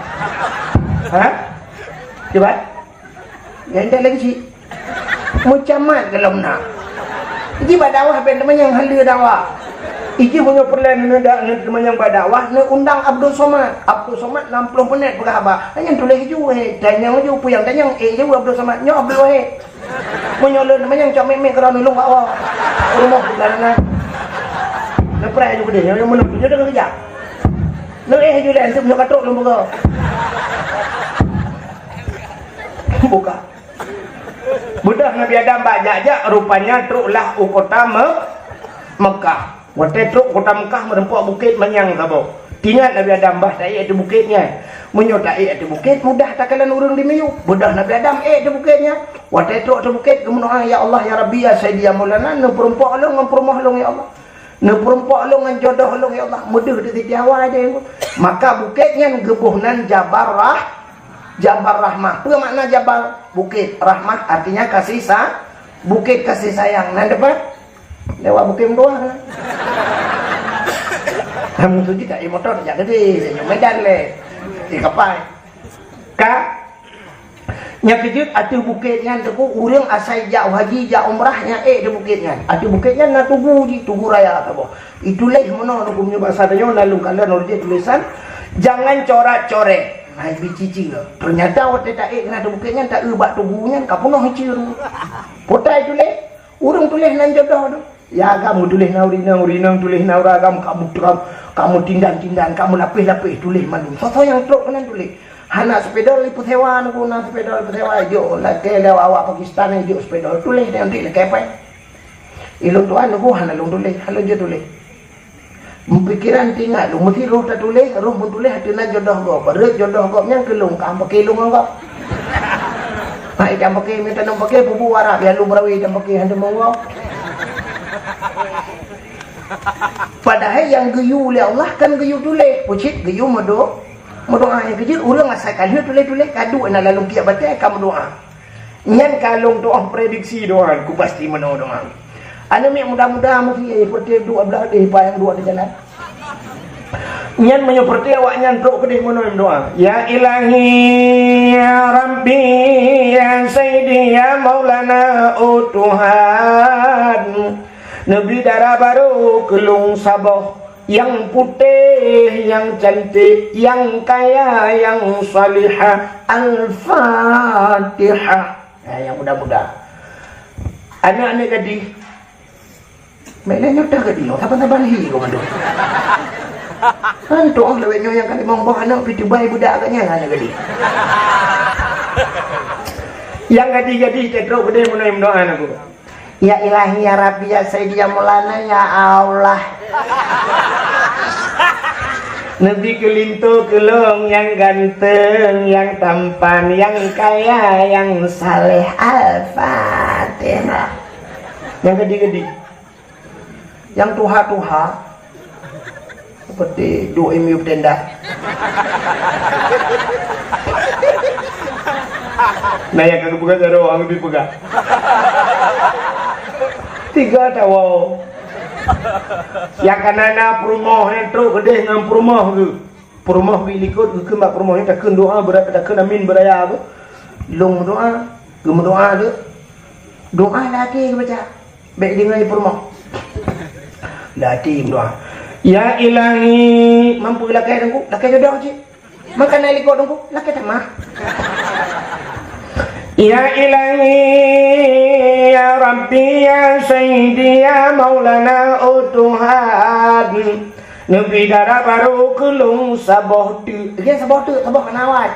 Ha? Kiban? Ya, entek lagi cit. Meucamat golom na. Iji bak dakwah bèk teumanyong hana lé dakwah. Iji meunyoe peureulèe neuda-, neuteumanyong bak dakwah, neuundang Abdul Somad. Abdul Somad nam ploh menit peugah haba. Nyan tuléh ju, eh, tanyong ju, peue nyang tanyong, eh, ju Abdul Somad. Nyoe Abdul Wahid. Meunyoe lôn manyang cok mik-mik keudroe nulông bak woe. Rumoh di Belarangan. Neupreh ju keudeh, nyoe meunurot nyoe deungon keujak. Neuéh ju lé anteuk nyoe ka trok lôn peugah. Buka. Beudôh Nabi Adam bak jak-jak, rupanya troklah u kota Me-, Mekah. Watèe trok kota Mekah, meureumpok bukét manyang saboh. Teuingat Nabi Adam, bah taék ateueh bukét nyan. Meunyoe taék ateueh bukét, mudah takalon ureueng di miyueb. Beudôh Nabi Adam ék ateueh bukét nyan. Watèe trok ateueh bukét, geumeudoá, "Ya Allah, ya Rabbi, ya Sayyidi, ya Maulana, neupeureumpok lôn ngon peurumoh lôn, ya Allah. Neupeureumpok lôn ngon jodoh lôn, ya Allah." Meudeuh di Siti Hawa deh. Maka bukét nyan geuboh nan Jabal Rah-, Jabal Rahmah. Peue makna Jabal? Bukét. Rahmah artinya kasih sa-, bukét kasih sayang. Nan depan? Lewat Bukét Meutuah na. Kamu tu juga, eh, motor jak gede, senyum Medan le. Eh, kapai. Ka? Nyang keujeuet ateueh bukét nyan teungku, ureueng asai jak haji, jak umrah nyan ék di bukét nyan. Ateueh bukét nyan na tugu jih, tugu raya saboh. Ituléh meunoe teungku meunyoe basa tanyoe na lôn kalon ureueng tulisan, jangan coret-coret. Hai bicicil. Ternyata watèe taék keunan ateueh bukét nyan, taeu bak tugu nyan, ka peunoh cicil. Potai tuléh. Ureueng tuléh nan jodoh tu. Ya agam tuléh na ureueng inong, ureueng inong tuléh na ureueng agam, kamoe, kamoe, kamoe tindan-tindan, kamoe lapéh-lapéh tuléh mandum. Soe-soe nyang trok keunan tuléh. Hana spidol ipeusewa, nunggu na spidol ipeusewa, jok lakèe lé awak Pakistan, jok spidol tuléh, nanti lakèe pai. Ilôn tuan nunggu hana lôn tuléh, hana jeuet tuléh. Meupikiran teuingat lôn, meusti roh tatuléh, roh meutuléh ateueh nan jodoh gob. Rhot jodoh gob nyan keu lôn, ka paké lôn ngon gob. Hai, ka paké, mita lôn paké, pubu Arab, ya lôn beurawi dan paké hana meuwoe. Padahai nyang geuyue lé Allah kan geuyue tuléh, pucit geuyue meudo-, meudoá. Nyang keujeuet ureueng asai ka lheueh tuléh-tuléh, ka duek na lam kitab batèe ka meudoá. Nyan ka lôn tu'oh prediksi doa, ku pasti meunoe doa. Aneuk miet muda-muda meusti, eh, peuté dua blah deh, pa nyang dua di jalan. Nyan meunyoe peuté awaknyan trok keudeh meunoe doa. Ya Ilahi, ya Rabbi, ya Sayyidi, ya Maulana, oh Tuhan. Neubi dara barô keu lôn saboh. Nyang putéh, nyang cantik, nyang kaya, nyang salihah. Al-Fatihah. Nah, nyang muda-muda. Aneuk-aneuk gadih. Meunan nyoe dah gadih, oh, saban-saban hi keu mandum. Kan tu'oh lawét nyoe nyang ka limong boh aneuk, pih tubai budak agak nyan aneuk gadih. Nyang gadih-gadih teutrok beudeh meunoe meudoa nangku. Ya Ilahi, ya Rabbi, ya Sayyidi, ya Maulana, ya Allah. Neubi keu linto keu lôn nyang ganteng, nyang tampan, nyang kaya, nyang saleh. Al-Fatihah. Nyang gadi-gadi. Nyang tuha-tuha. Seperti duek i miyueb tenda. Nah, nyang ka geupeugah jaroe, hana geupeugah. Tiga tawoe. Nyang ka na peurumoh nyan trok keudeh ngon peurumoh geuh. Peurumoh geuh likot, geukheun bak peurumoh nyan, takheun doa beura-, takheun amin beuraya beuh. Lôn meudoa, geumeudoa deuh. Doa lagèe geubaca. Bèk deungoe peurumoh. Lagèe meudoa. Ya Ilahi, mampu lakèe Teungku, lakèe jodoh cit. Maka na likot Teungku, lakèe tamah. Ya Ilahi, ya Rabbi, ya Sayyidi, ya Maulana, oh Tuhan. Neubi dara barô keu lôn saboh teuk. Lagèe saboh teuk, saboh hana awai.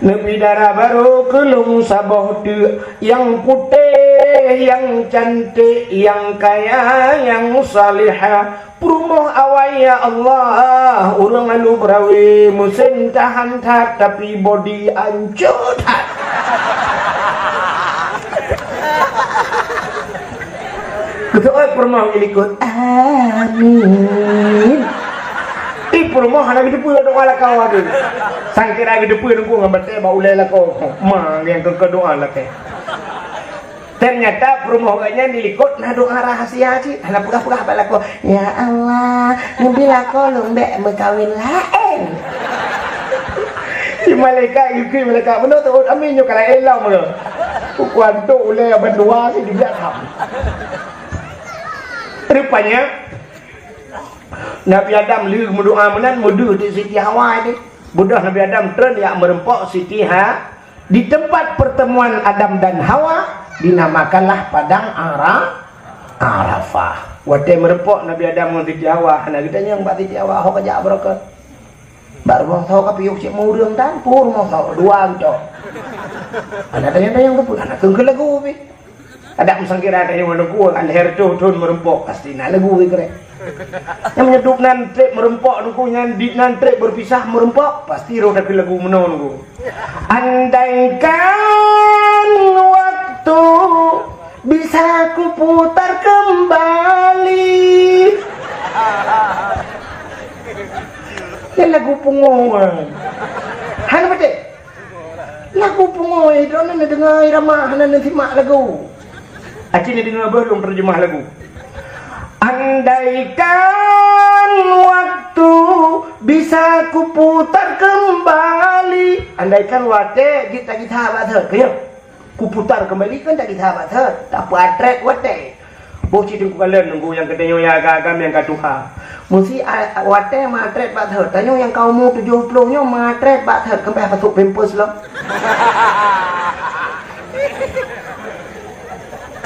Neubi dara barô keu lôn saboh teuk, nyang putéh, nyang cantik, nyang kaya, nyang salihah. Peurumoh awai, ya Allah, ureueng alu beurawe, musém tahan that, tapi bodi ancô that. Geuteuôt peurumoh geuh likot, "Amin." Ih, peurumoh hana geuteupeue doa lakoe teuh. Sangkira geuteupeue Teungku ngon batèe bak ulèe lakoe. Ma nyang keu doa lakèe. Teunyata peurumoh gobnyan di likot na doa rahasia cit. Hana peugah-peugah bak lakoe, "Ya Allah, neubi lakoe lôn bèk meukawen laén." Di malaikat geukheun, malaikat, "Meunoe teuôt amin nyoe ka laén lom." Kuantok ulèe bandua cit dibiak tham. Rupanya, Nabi Adam lheueh meudoa meunan, meudeuh di Siti Hawa nyan. Beudôh Nabi Adam treun jak meurumpok Siti Ha-, di tempat pertemuan Adam dan Hawa dinamakanlah Padang Ara-, Arafah. Watèe meurumpok Nabi Adam ngon Siti Hawa, hana geutanyong bak Siti Hawa, "Ho kajak baroekon?" Bak rumoh soe ka piôh cit ureueng tan, peue rumoh soe dua geucok. Hana tanyong-tanyong keupeue, hana kheun-kheun lagu pih. Adak meusangkira tanyong ngon Teungku, ka lhèe reutôh thôn meurumpok, pasti na lagu pih keurèh. Nyang meunyoe dub nan trép meurumpok Teungku, nyan dub nan trép berpisah meurumpok, pasti roh takheun lagu meunoe Teungku. Andaikan waktu bisa kuputar kembali. Nyan lagu pungo. Hana beutôi. Lagu pungo, droeneuh neudeungoe irama, hana neusimak lagu. Aci neudeungoe beuh lôn terjemah lagu. Andaikan waktu bisa kuputar kembali. Andaikan watèe jeuet tagisa bak thôn, keu nyoe. Kuputar kembali kan tagisa bak thôn, tapeuatrét watèe. Boh cit Teungku kalon Teungku nyang geutanyoe nyang agam-agam nyang ka tuha. Meusi a-, a-, watèe meuatrét bak thôn, tanyoe nyang ka umu tujoh ploh nyoe meuatrét bak thôn, keumbah pasok pampers lom.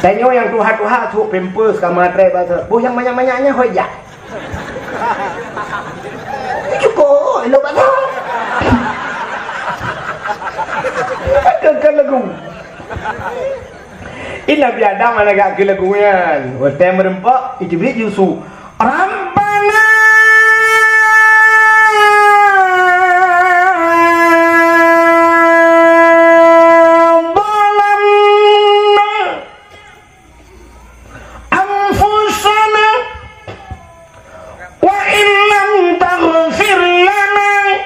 Tanyoe nyang tuha-tuha sok pampers ka meuatrét bak thôn. Boh nyang manyak-manyak nyan hôi jak. Cukôp, ilok bak thôn. Kan, kan lagu. Ih, Nabi Adam hana geukheun lagu nyan. Watèe meurumpok, ih, jibiet jisu. Rabbana zalamna anfusana wa illam taghfir lana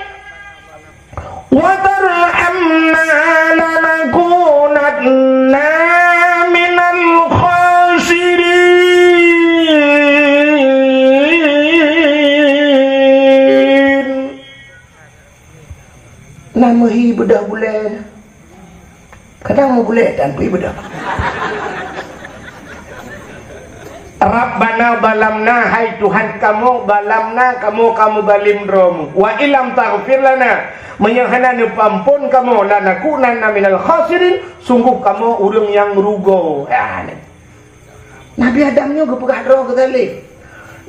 wa tarhamna lanakunanna minal khasirin. Na meuhi beudôh bulèe. Kadang meugulèe tan pih beudôh. Rabbana zalamna, hai Tuhan kamoe, zalamna, kamoe ka meuzalim droe mu. Wa illam taghfir lana, meunyoe hana neupeuamphon kamoe, lanakunanna minal khasirin, sunggoh kamoe ureueng nyang rugoe. Ah, nyan. Nabi Adam nyoe geupeugah droe geuzalim.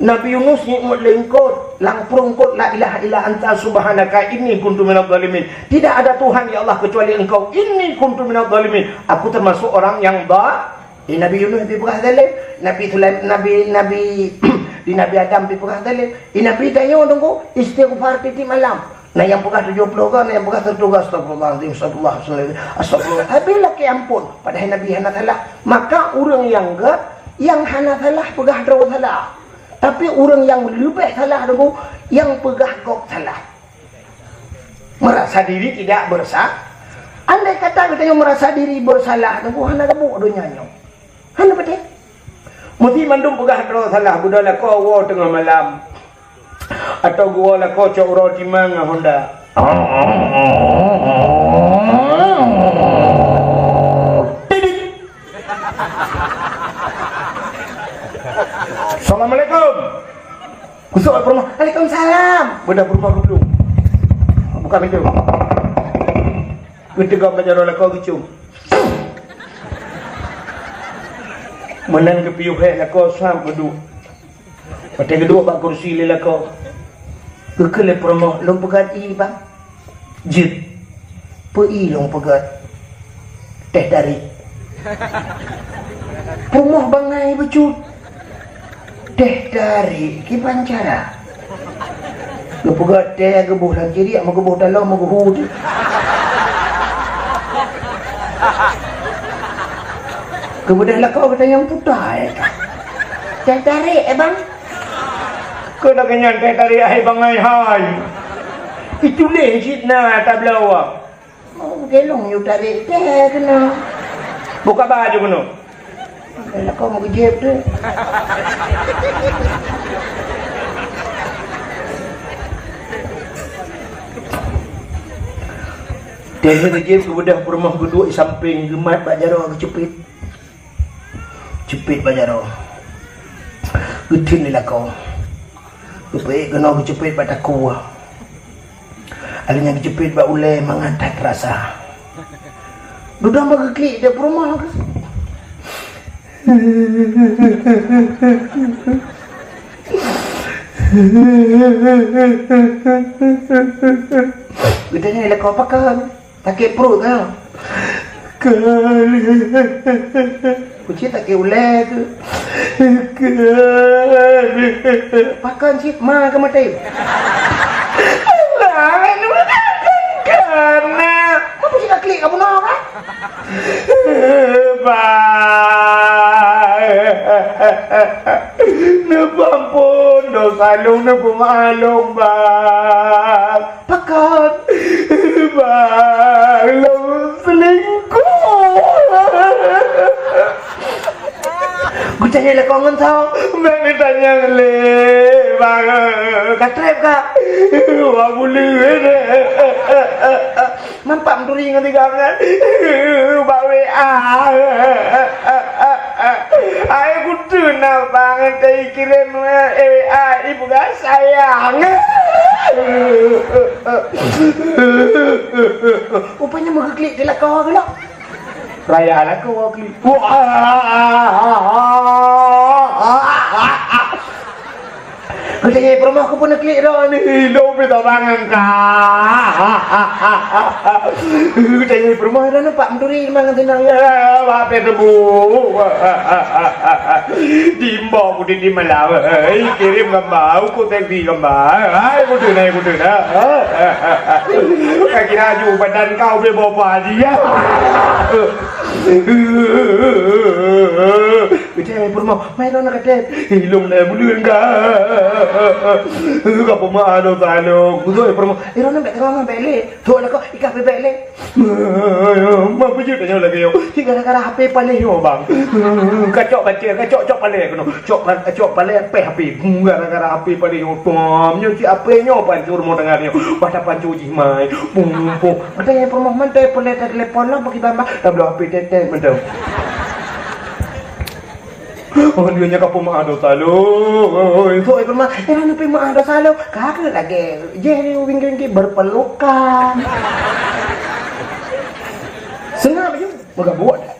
Nabi Yunus ngieng lé eungkôt, lam prueng eungkôt, "La ilaha illa anta subhanaka inni kuntu minadh dhalimin." Tidak ada Tuhan, ya Allah, kecuali Engkau. Inni kuntu minadh dhalimin. Aku termasuk orang yang dha-, di Nabi Yunus dipeugah zalim, Nabi Sulaim-, Nabi, Nabi, di Nabi Adam dipeugah zalim. Di Nabi tanyoe Teungku, istighfar tiep-tiep malam. Na nyang peugah tujoh ploh goe, na nyang peugah sireutoh goe, "Astagfirullahalazim, astagfirullahalazim, astagfirullah." Tapi lakèe ampôn, padahai Nabi hana salah. Maka ureueng nyang gèt, nyang hana salah peugah droe salah. Tapi ureueng nyang leubeh salah Teungku, nyang peugah gob salah. Merasa diri tidak bersa-, Andai kata geutanyoe meurasa diri bersalah, teungku, hana geubuet donya nyoe. Hana patéh. Meusti mandum peugah droe salah, beudôh lakoe woe teungoh malam. Atawa geuwoe lakoe cok uroe timang ngon honda. Tidit. Assalamualaikum. Geusuet peurumoh. Waalaikumsalam. Beudôh peurumoh geublueng. Buka pintoe. Geuteugom bak jaroe lakoe geucôm. Meunan geupiôh hék lakoe sam geuduek. Watèe geuduek bak kursi lé lakoe. Geukheun lé peurumoh, "Lôn peugöt ié, Bang." "Jeuet." "Peue ié lôn peugöt?" "Teh tarék." Peurumoh bangai bacut. "Teh tarék kiban cara?" Geupeugöt teh geuboh lam ciriek, meugeuboh taloe, meugeuhu teuh. Geubeudôh lakoe geutanyong, "Peue teh, eh, ka? Teh tarék, eh, Bang?" Keu lagèe nyan teh tarék hai bangai hai. Ituléh cit na tabloe. Oh, gelong yue tarék teh keunoe. Buka baju keunoe. Eh, lakoe meugeujép teuh. Teh geujép, geubeudôh peurumoh geuduek sampéng, geumat bak jaroe geuceupet. Ceupet bak jaroe. Geutheun lé lakoe. Geupeuék keunoe geuceupet bak takue. Lheuh nyan geuceupet bak ulèe mangat that rasa. Dudoe bak geuklik di peurumoh keuh. Geutanyong lé lakoe, "Pakon?" "Sakét pruet ka?" "Kon." "Peue cit, sakét ulèe keuh?" "Kon." "Pakon cit, ma keuh maté?" "Alah, kon na." "Ma peue cit ka klik ka bunoe ka?" "Bah, neupeuampôn dosa lôn, neupeumeu'ah lôn, Bah." "Pakon?" "Bah, lôn selingkuh." Geutanyong lé lakoe ngon soe? "Bèk neutanyong lé, Bah." "Ka trép ka?" "Wah buleuen." "Man pat meuturi ngon si Gam nyan?" "Bak W A." "Hai kuteun na, Bang, teuh ikirém, eh, W A, ipeugah sayang." Rupanya meugeuklik di lakoe keunoe. Raya lakoe klik. Wah. Geutanyong peurumoh, "Keupeue neuklik droeneuh?" "Lôn pih teubangang ka." Geutanyong peurumoh, "Droeneuh pat meuturi mangat sinang?" "Ya, bak pèng ribu." "Di imbok ku di, di malam, hei, kirém gamba, uku teksi gamba, hai, kuteun, hai, kuteun, ha?" "Ka kira aju badan kau bèk bopa jih, ya." Geutanyong peurumoh, "Ma droeneuh ka trép?" "Ilôn lé buleuen ka." "Ka peumeu'ah dosa lôn." Geutanyong peurumoh, "Eh, droeneuh bèk teungoh, bèk lé." Trok lakoe, "I kah bèk lé?" "Ma peue jeuet tanyoe lagèe nyoe?" "Cit gara-gara H P paléh nyoe, Bang." "Kacok kacok, kacok, cok paléh keunoe. Cok pa-, cok paléh pèh H P." "Gara-gara H P paléh nyoe, tom nyoe cit H P nyoe pancô rumoh tangga nyoe. Bah tapancô jih mai. Pum, pum." Geutanyong peurumoh, "Man teh peuleueh telepon lom bagi bamba?" Tabloe H P tèt-tèt mantong. Oh, lheuh nyan ka peumeu'ah dosa lôn. Sok, eh, peurumoh, eh, hana peumeu'ah dosa lôn. Ka keuh lagèe jih di winggi-winggi berpelukan. Seungab je, meugabuek dah.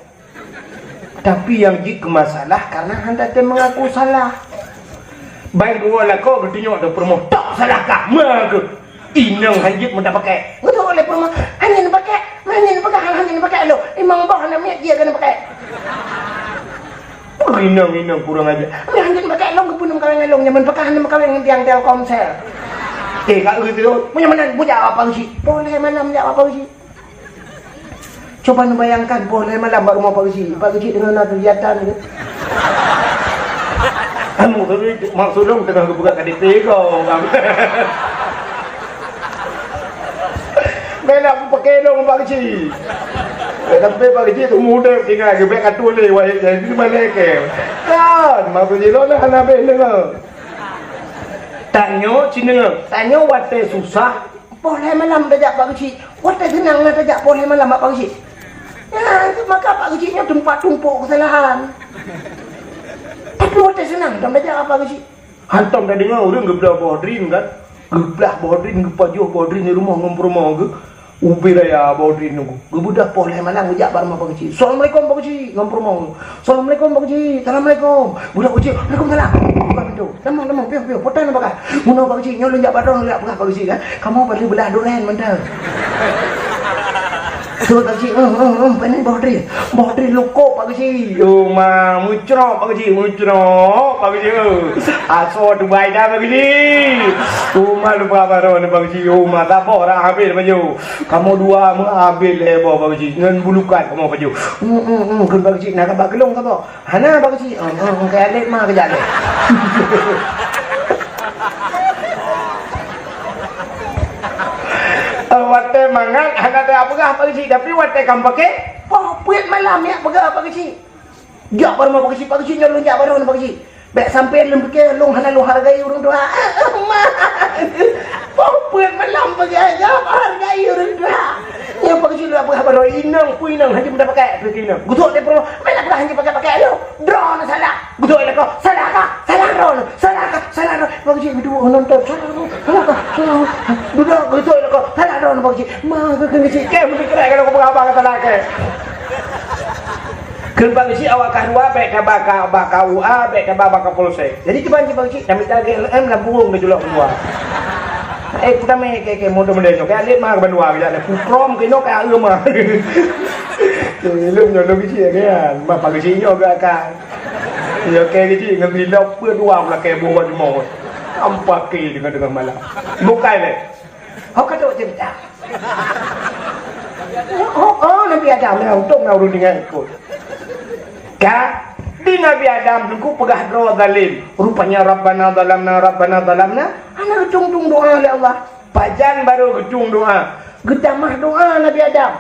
Tapi nyang jeuet keu masalah karena hana tém mengaku salah. Baik dua lakoe geutunyok di peurumoh, "Tok salah kah?" "Ma keuh." "Inong hanjeuet meuda pakèk." Geutanyong lé peurumoh, "Hanjeuet pakèk, hanjeuet pakèk, hanjeuet pakèk lôn. Imong boh hana miet jih keuneuk pakèk." "Inong, inong kurang ajar." "Hanjeuet pakèk lôn, keupeue neumeukawen ngon lôn? Nyaman pakèk hana meukawen ngon tiang Telkomsel." "Eh, ka eu teuh, meunyoe meunan, bujak Pak Geuchik." Poh lhèe malam jak Pak Geuchik. Coba neubayangkan, poh lhèe malam bak rumoh Pak Geuchik. Pak Geuchik deungon na kegiatan tu. Kan maksud, maksud lôn teungoh geupeugah K T P kau, kan? Bela kupake dong Pak Keuchik. Sampai Pak Keuchik tu muda tinggal ke bek katu le wahai jadi malaikat. Kan, maka jilo lah hana beh dengar. Tanyoe cina, tanyoe watèe susah, poh lhèe malam tajak Pak Keuchik. Watèe seunang na tajak poh lhèe malam Pak Keuchik. Ya, maka Pak Keuchik nyoe teumpat tumpôk keusalahan. Tapi watèe seunang, dong tajak Pak Keuchik. Hantom tadeungoe ureueng geublah boh drin kan? Geublah boh drin, geupajoh boh drin di rumoh ngon peurumoh geuh. Ubé raya boh drin nunggu. Geubeudoh poh lhèe malam geujak bak rumoh Pak Keuchik. "Assalamualaikum Pak Keuchik," ngon peurumoh. "Assalamualaikum Pak Keuchik." "Assalamualaikum." Budak Pak Keuchik, "Waalaikumsalam." Buka pintu. "Tamong, tamong, piôh, piôh. Peue na bak kah?" "Meunoe Pak Keuchik, nyoe lôn jak bak droeneuh jak peugah Pak Keuchik kan. Kamoe peureulèe beulah duren mantong." Seuôt Pak Keuchik, "Eum, eum, eum, pane boh drin." Boh drin lukôk Pak Keuchik. Oh ma, meucrok Pak Keuchik, meucrok Pak Keuchik. Asoe tubai dah Pak Keuchik. Oh ma, lupa baroe Pak Keuchik. Oh ma, saboh dah habéh baju. Kamoe dua meuhabéh lé boh Pak Keuchik. Ngon bulukan kamoe baju. Hmm, hmm, hmm, kheun Pak Keuchik, na kaba keulong saboh. Hana Pak Keuchik. Hmm, hmm, hmm, keu alet ma keujak lé. Eh, watèe mangat hana tapeugah Pak Keuchik, tapi watèe ka meupaké, poh peuet malam jak peugah Pak Keuchik. Jak bak rumoh Pak Keuchik, "Pak Keuchik, nyoe lôn jak bak droeneuh Pak Keuchik." Bèk sampai lôn piké lôn hana lôn hargai ureueng tuha. Ma, poh peuet malam peugah jak hargai ureueng tuha. Nyoe Pak Keuchik lôn peugah bak droeneuh, inong peue inong hana meupaké, peue inong. Geutrok lé peurumoh, "Meunan peugah hana paké-paké lôn. Droeneuh salah." Geutrok lé lakoe, "Salah kah? Salah droeneuh. Salah kah? Salah droeneuh." Pak Keuchik meuduek nonton. "Salah droeneuh. Salah kah? Salah droeneuh." Dudoe geutrok lé lakoe, "Salah droeneuh Pak Keuchik." Ma, keu Keuchik, keu meukeurah kalau peugah haba kata lakèe. Kheun Pak Keuchik awak ka dua, bèk taba ka, bak K U A, bèk taba bak Kapolsek. Jadi kiban cit Pak Keuchik, kami lagèe L M lam burông geujulok keuluwa. Eh, putamé keu, keu moto model nyoe, keu alet ma keu bandua geujak lé, kuprom keu inoe ka eu ma. Lôn nyoe lôn Keuchik kan, ma Pak Keuchik nyoe geuh akan. Nyoe keu Keuchik ngon bilok peue dua beulakèe boh jumoe. Ampa keu deungon-deungon malam. Bukai lé. Ho ka dok cerita. Oh, oh, Nabi Adam, ya, untung na ureueng ingat ikut. Ka, di Nabi Adam teungku peugah droe zalim. Rupanya, "Rabbana zalamna, Rabbana zalamna." Hana geutueng-tueng doa lé Allah. Pajan barô geutueng doa. Geutamah doa Nabi Adam.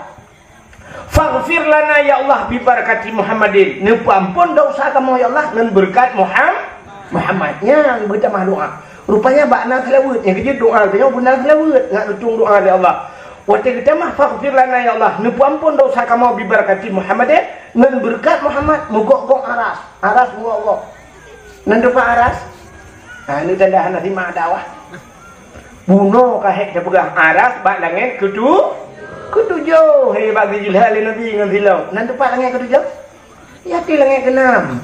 "Faghfir lana ya Allah bi barakati Muhammadin." Neupeuampon dosa kamoe ya Allah ngon beureukat Muham-, Muhammad. Nyan geutamah doa. Rupanya bak na seulaweuet, nyang keujeuet doa geutanyoe beuna seulaweuet, ngat geutueng doa lé Allah. Watèe geutamah, "Faghfir lana ya Allah," neupeuampon dosa kamoe bi barakati Muhammadin, ngon beureukat Muhammad, meugok-gok aras, aras meugok-gok. Nan teumpat aras? Ha, nyoe tanda hana simak dakwah. Bunoe ka hék teupeugah aras bak langèt keutu-, keutujoh, he, bak geujilhah lé Nabi ngon silop. Nan teumpat langèt keutujoh? Ya, di langèt keunam.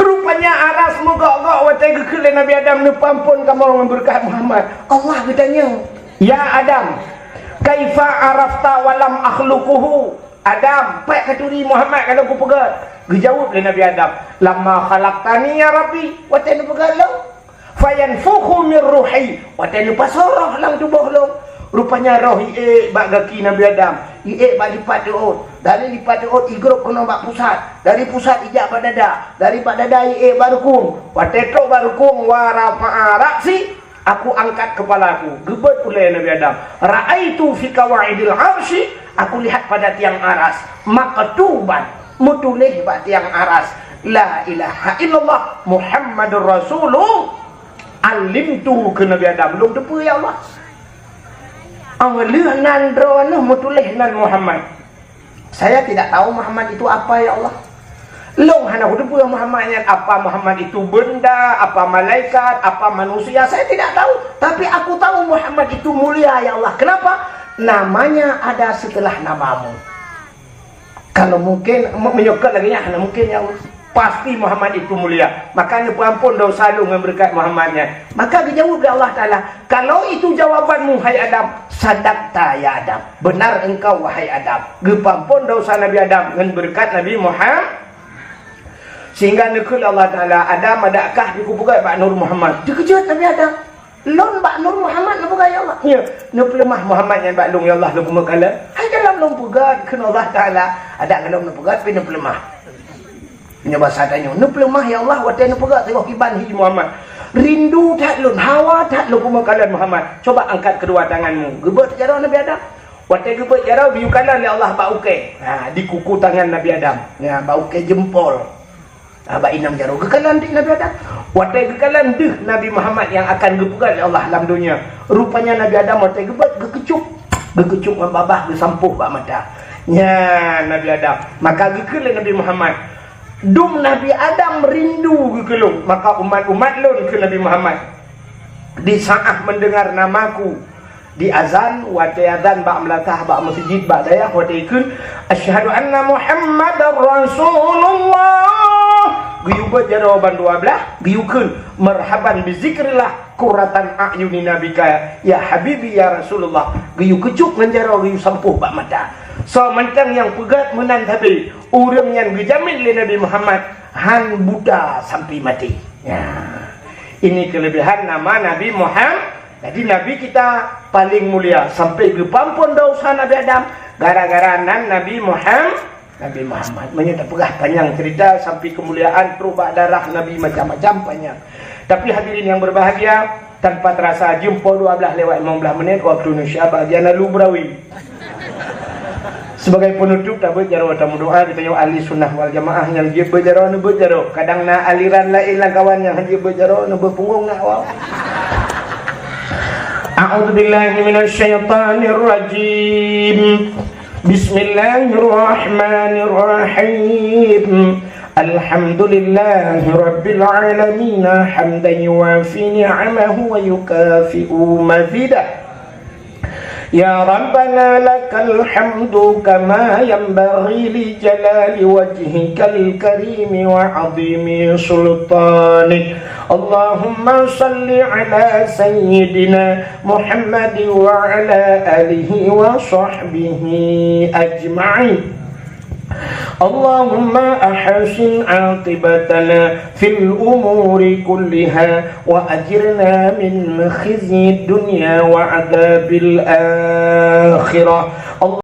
Rupanya aras meugok-gok watèe geukheun lé Nabi Adam, "Neupeuampon kamoe ngon beureukat Muhammad." Allah geutanyong, "Ya Adam, kaifa arafta wa lam akhluquhu?" Adam, "Peue katuri Muhammad ka lôn kupeugèt?" Geujaweueb lé Nabi Adam, "Lamma khalaqtani ya Rabbi," watèe neupeugèt lôn, "fayanfukhu min ruhi," watèe neupasoe roh lam tuboh lôn. Rupanya roh iék bak gaki Nabi Adam, iék bak lipat reuôt, dari lipat reuôt igrôp keunoe bak pusat, dari pusat ijak bak dada, dari bak dada iék bak rukung. Watèe trôk bak rukung, wa rafa'a ra'si, Aku angkat kepalaku, geubeuet ulèe Nabi Adam. Ra'aitu fi qawaidil arsy, aku lihat pada tiang aras, maktuban, meutuléh bak tiang aras, "La ilaha illallah Muhammadur Rasulullah." Alimtu, kheun Nabi Adam, lôn teupeue ya Allah. Óh lheueh nan droeneuh meutuléh nan Muhammad. Saya tidak tahu Muhammad itu apa, ya Allah. Lôn hana kuteupeue Muhammad nyan, apa Muhammad itu benda, apa malaikat, apa manusia, saya tidak tahu. Tapi aku tahu Muhammad itu mulia, ya Allah. Kenapa? Namanya ada setelah namamu. Kalau mungkin, me-, meunyoe keu lagèe nyan, hana mungkin, ya Allah. Pasti Muhammad itu mulia. Maka neupeuampon dosa lôn ngon beureukat Muhammad nyan. Maka geujaweueb lé Allah Taala, "Kalau itu jawabanmu, hai Adam, sadaqta ya Adam. Benar engkau, wahai Adam." Geupeuampon dosa Nabi Adam ngon beureukat Nabi Muhammad. Sehingga neukheun lé Allah Taala, "Adam, adakah neukupeugèt bak Nur Muhammad?" Teukeujot Nabi Adam. "Lôn bak Nur Muhammad neupeugah, ya Allah?" "Nya, neupeuleumah Muhammad nyan bak lôn, ya Allah, lôn peumeukalan." "Hai, ka lôn peugah," kheun Allah Taala, "adak ka lôn neupeugah, tapi neupeuleumah." Nyoe basa tanyoe, "Neupeuleumah, ya Allah, watèe neupeugah teungoh kiban hi Muhammad." Rindu that lôn, hawa that lôn kumeukalon Muhammad. Cuba angkat kedua tanganmu. Geubeuet jaroe Nabi Adam. Watée geubeuet jaroe, geuyue kalon lé Allah bak ukée. Ha, di kuku tangan Nabi Adam. Ya, bak ukée jempol. Ha, bak inong jaroe. Geukalon di Nabi Adam. Watée geukalon deuh Nabi Muhammad nyang akan geupeugöt lé Allah lam donya. Rupanya Nabi Adam watée geubeuet, geukeucup. Geukeucup ngon babah, geusampôh bak mata. Nyan Nabi Adam. Maka geukheun lé Nabi Muhammad, "Dum Nabi Adam rindu geukeulong, maka umat-umat lôn," kheun Nabi Muhammad. Di saat mendengar namaku, di azan, watée azan bak meulatah bak meuseujid bak dayah, watée ikheun, "Asyhadu anna Muhammadar Rasulullah." Geuyue beuet jaroe ban dua blaih, geuyue kheun, "Marhaban bi zikrillah, qurratan a'yunina bika, ya habibi, ya Rasulullah." Geuyue keucup ngon jaroe, geuyue sampôh bak mata. Soe mantong nyang peugöt meunan sabe, ureuëng nyan geujamin lé Nabi Muhammad han buta sampai maté. Ya. Ini kelebihan nama Nabi Muhammad. Jadi Nabi kita paling mulia sampai geupeuampon dosa Nabi Adam gara-gara nan Nabi Muhammad. Nabi Muhammad. Meunyoe tapeugah panyang cerita sampai kemuliaan trok bak darah Nabi macam-macam panyang. Tapi hadirin yang berbahagia, tanpa terasa jeuem poh dua blaih lewat lima belas menit waktu Indonesia bahagian lalu berawi. Sebagai penutup, tabeuet jaroe tameudoa, geutanyoe ahli sunnah wal jamaah nyang jeuet beuet jaroe, neubeuet jaroe. Kadang na aliran laén lam kawan nyang hana jeuet beuet jaroe, neubeuet punggong nak awak. A'udzubillahi minasyaitonirrajim. Bismillahirrahmanirrahim. Alhamdulillahi rabbil alamin, hamdan yuwafi ni'amahu wa yukafi'u mazidah. Ya Rabbana lakal hamdu kama yanbaghi li jalali wajhikal karimi wa azimi sultanik. Allahumma salli ala sayyidina Muhammad wa ala alihi wa sahbihi ajma'in. Allahumma ahsin aqibatana fil umuri kulliha wa ajirna min khizyid dunya wa adzabil akhirah.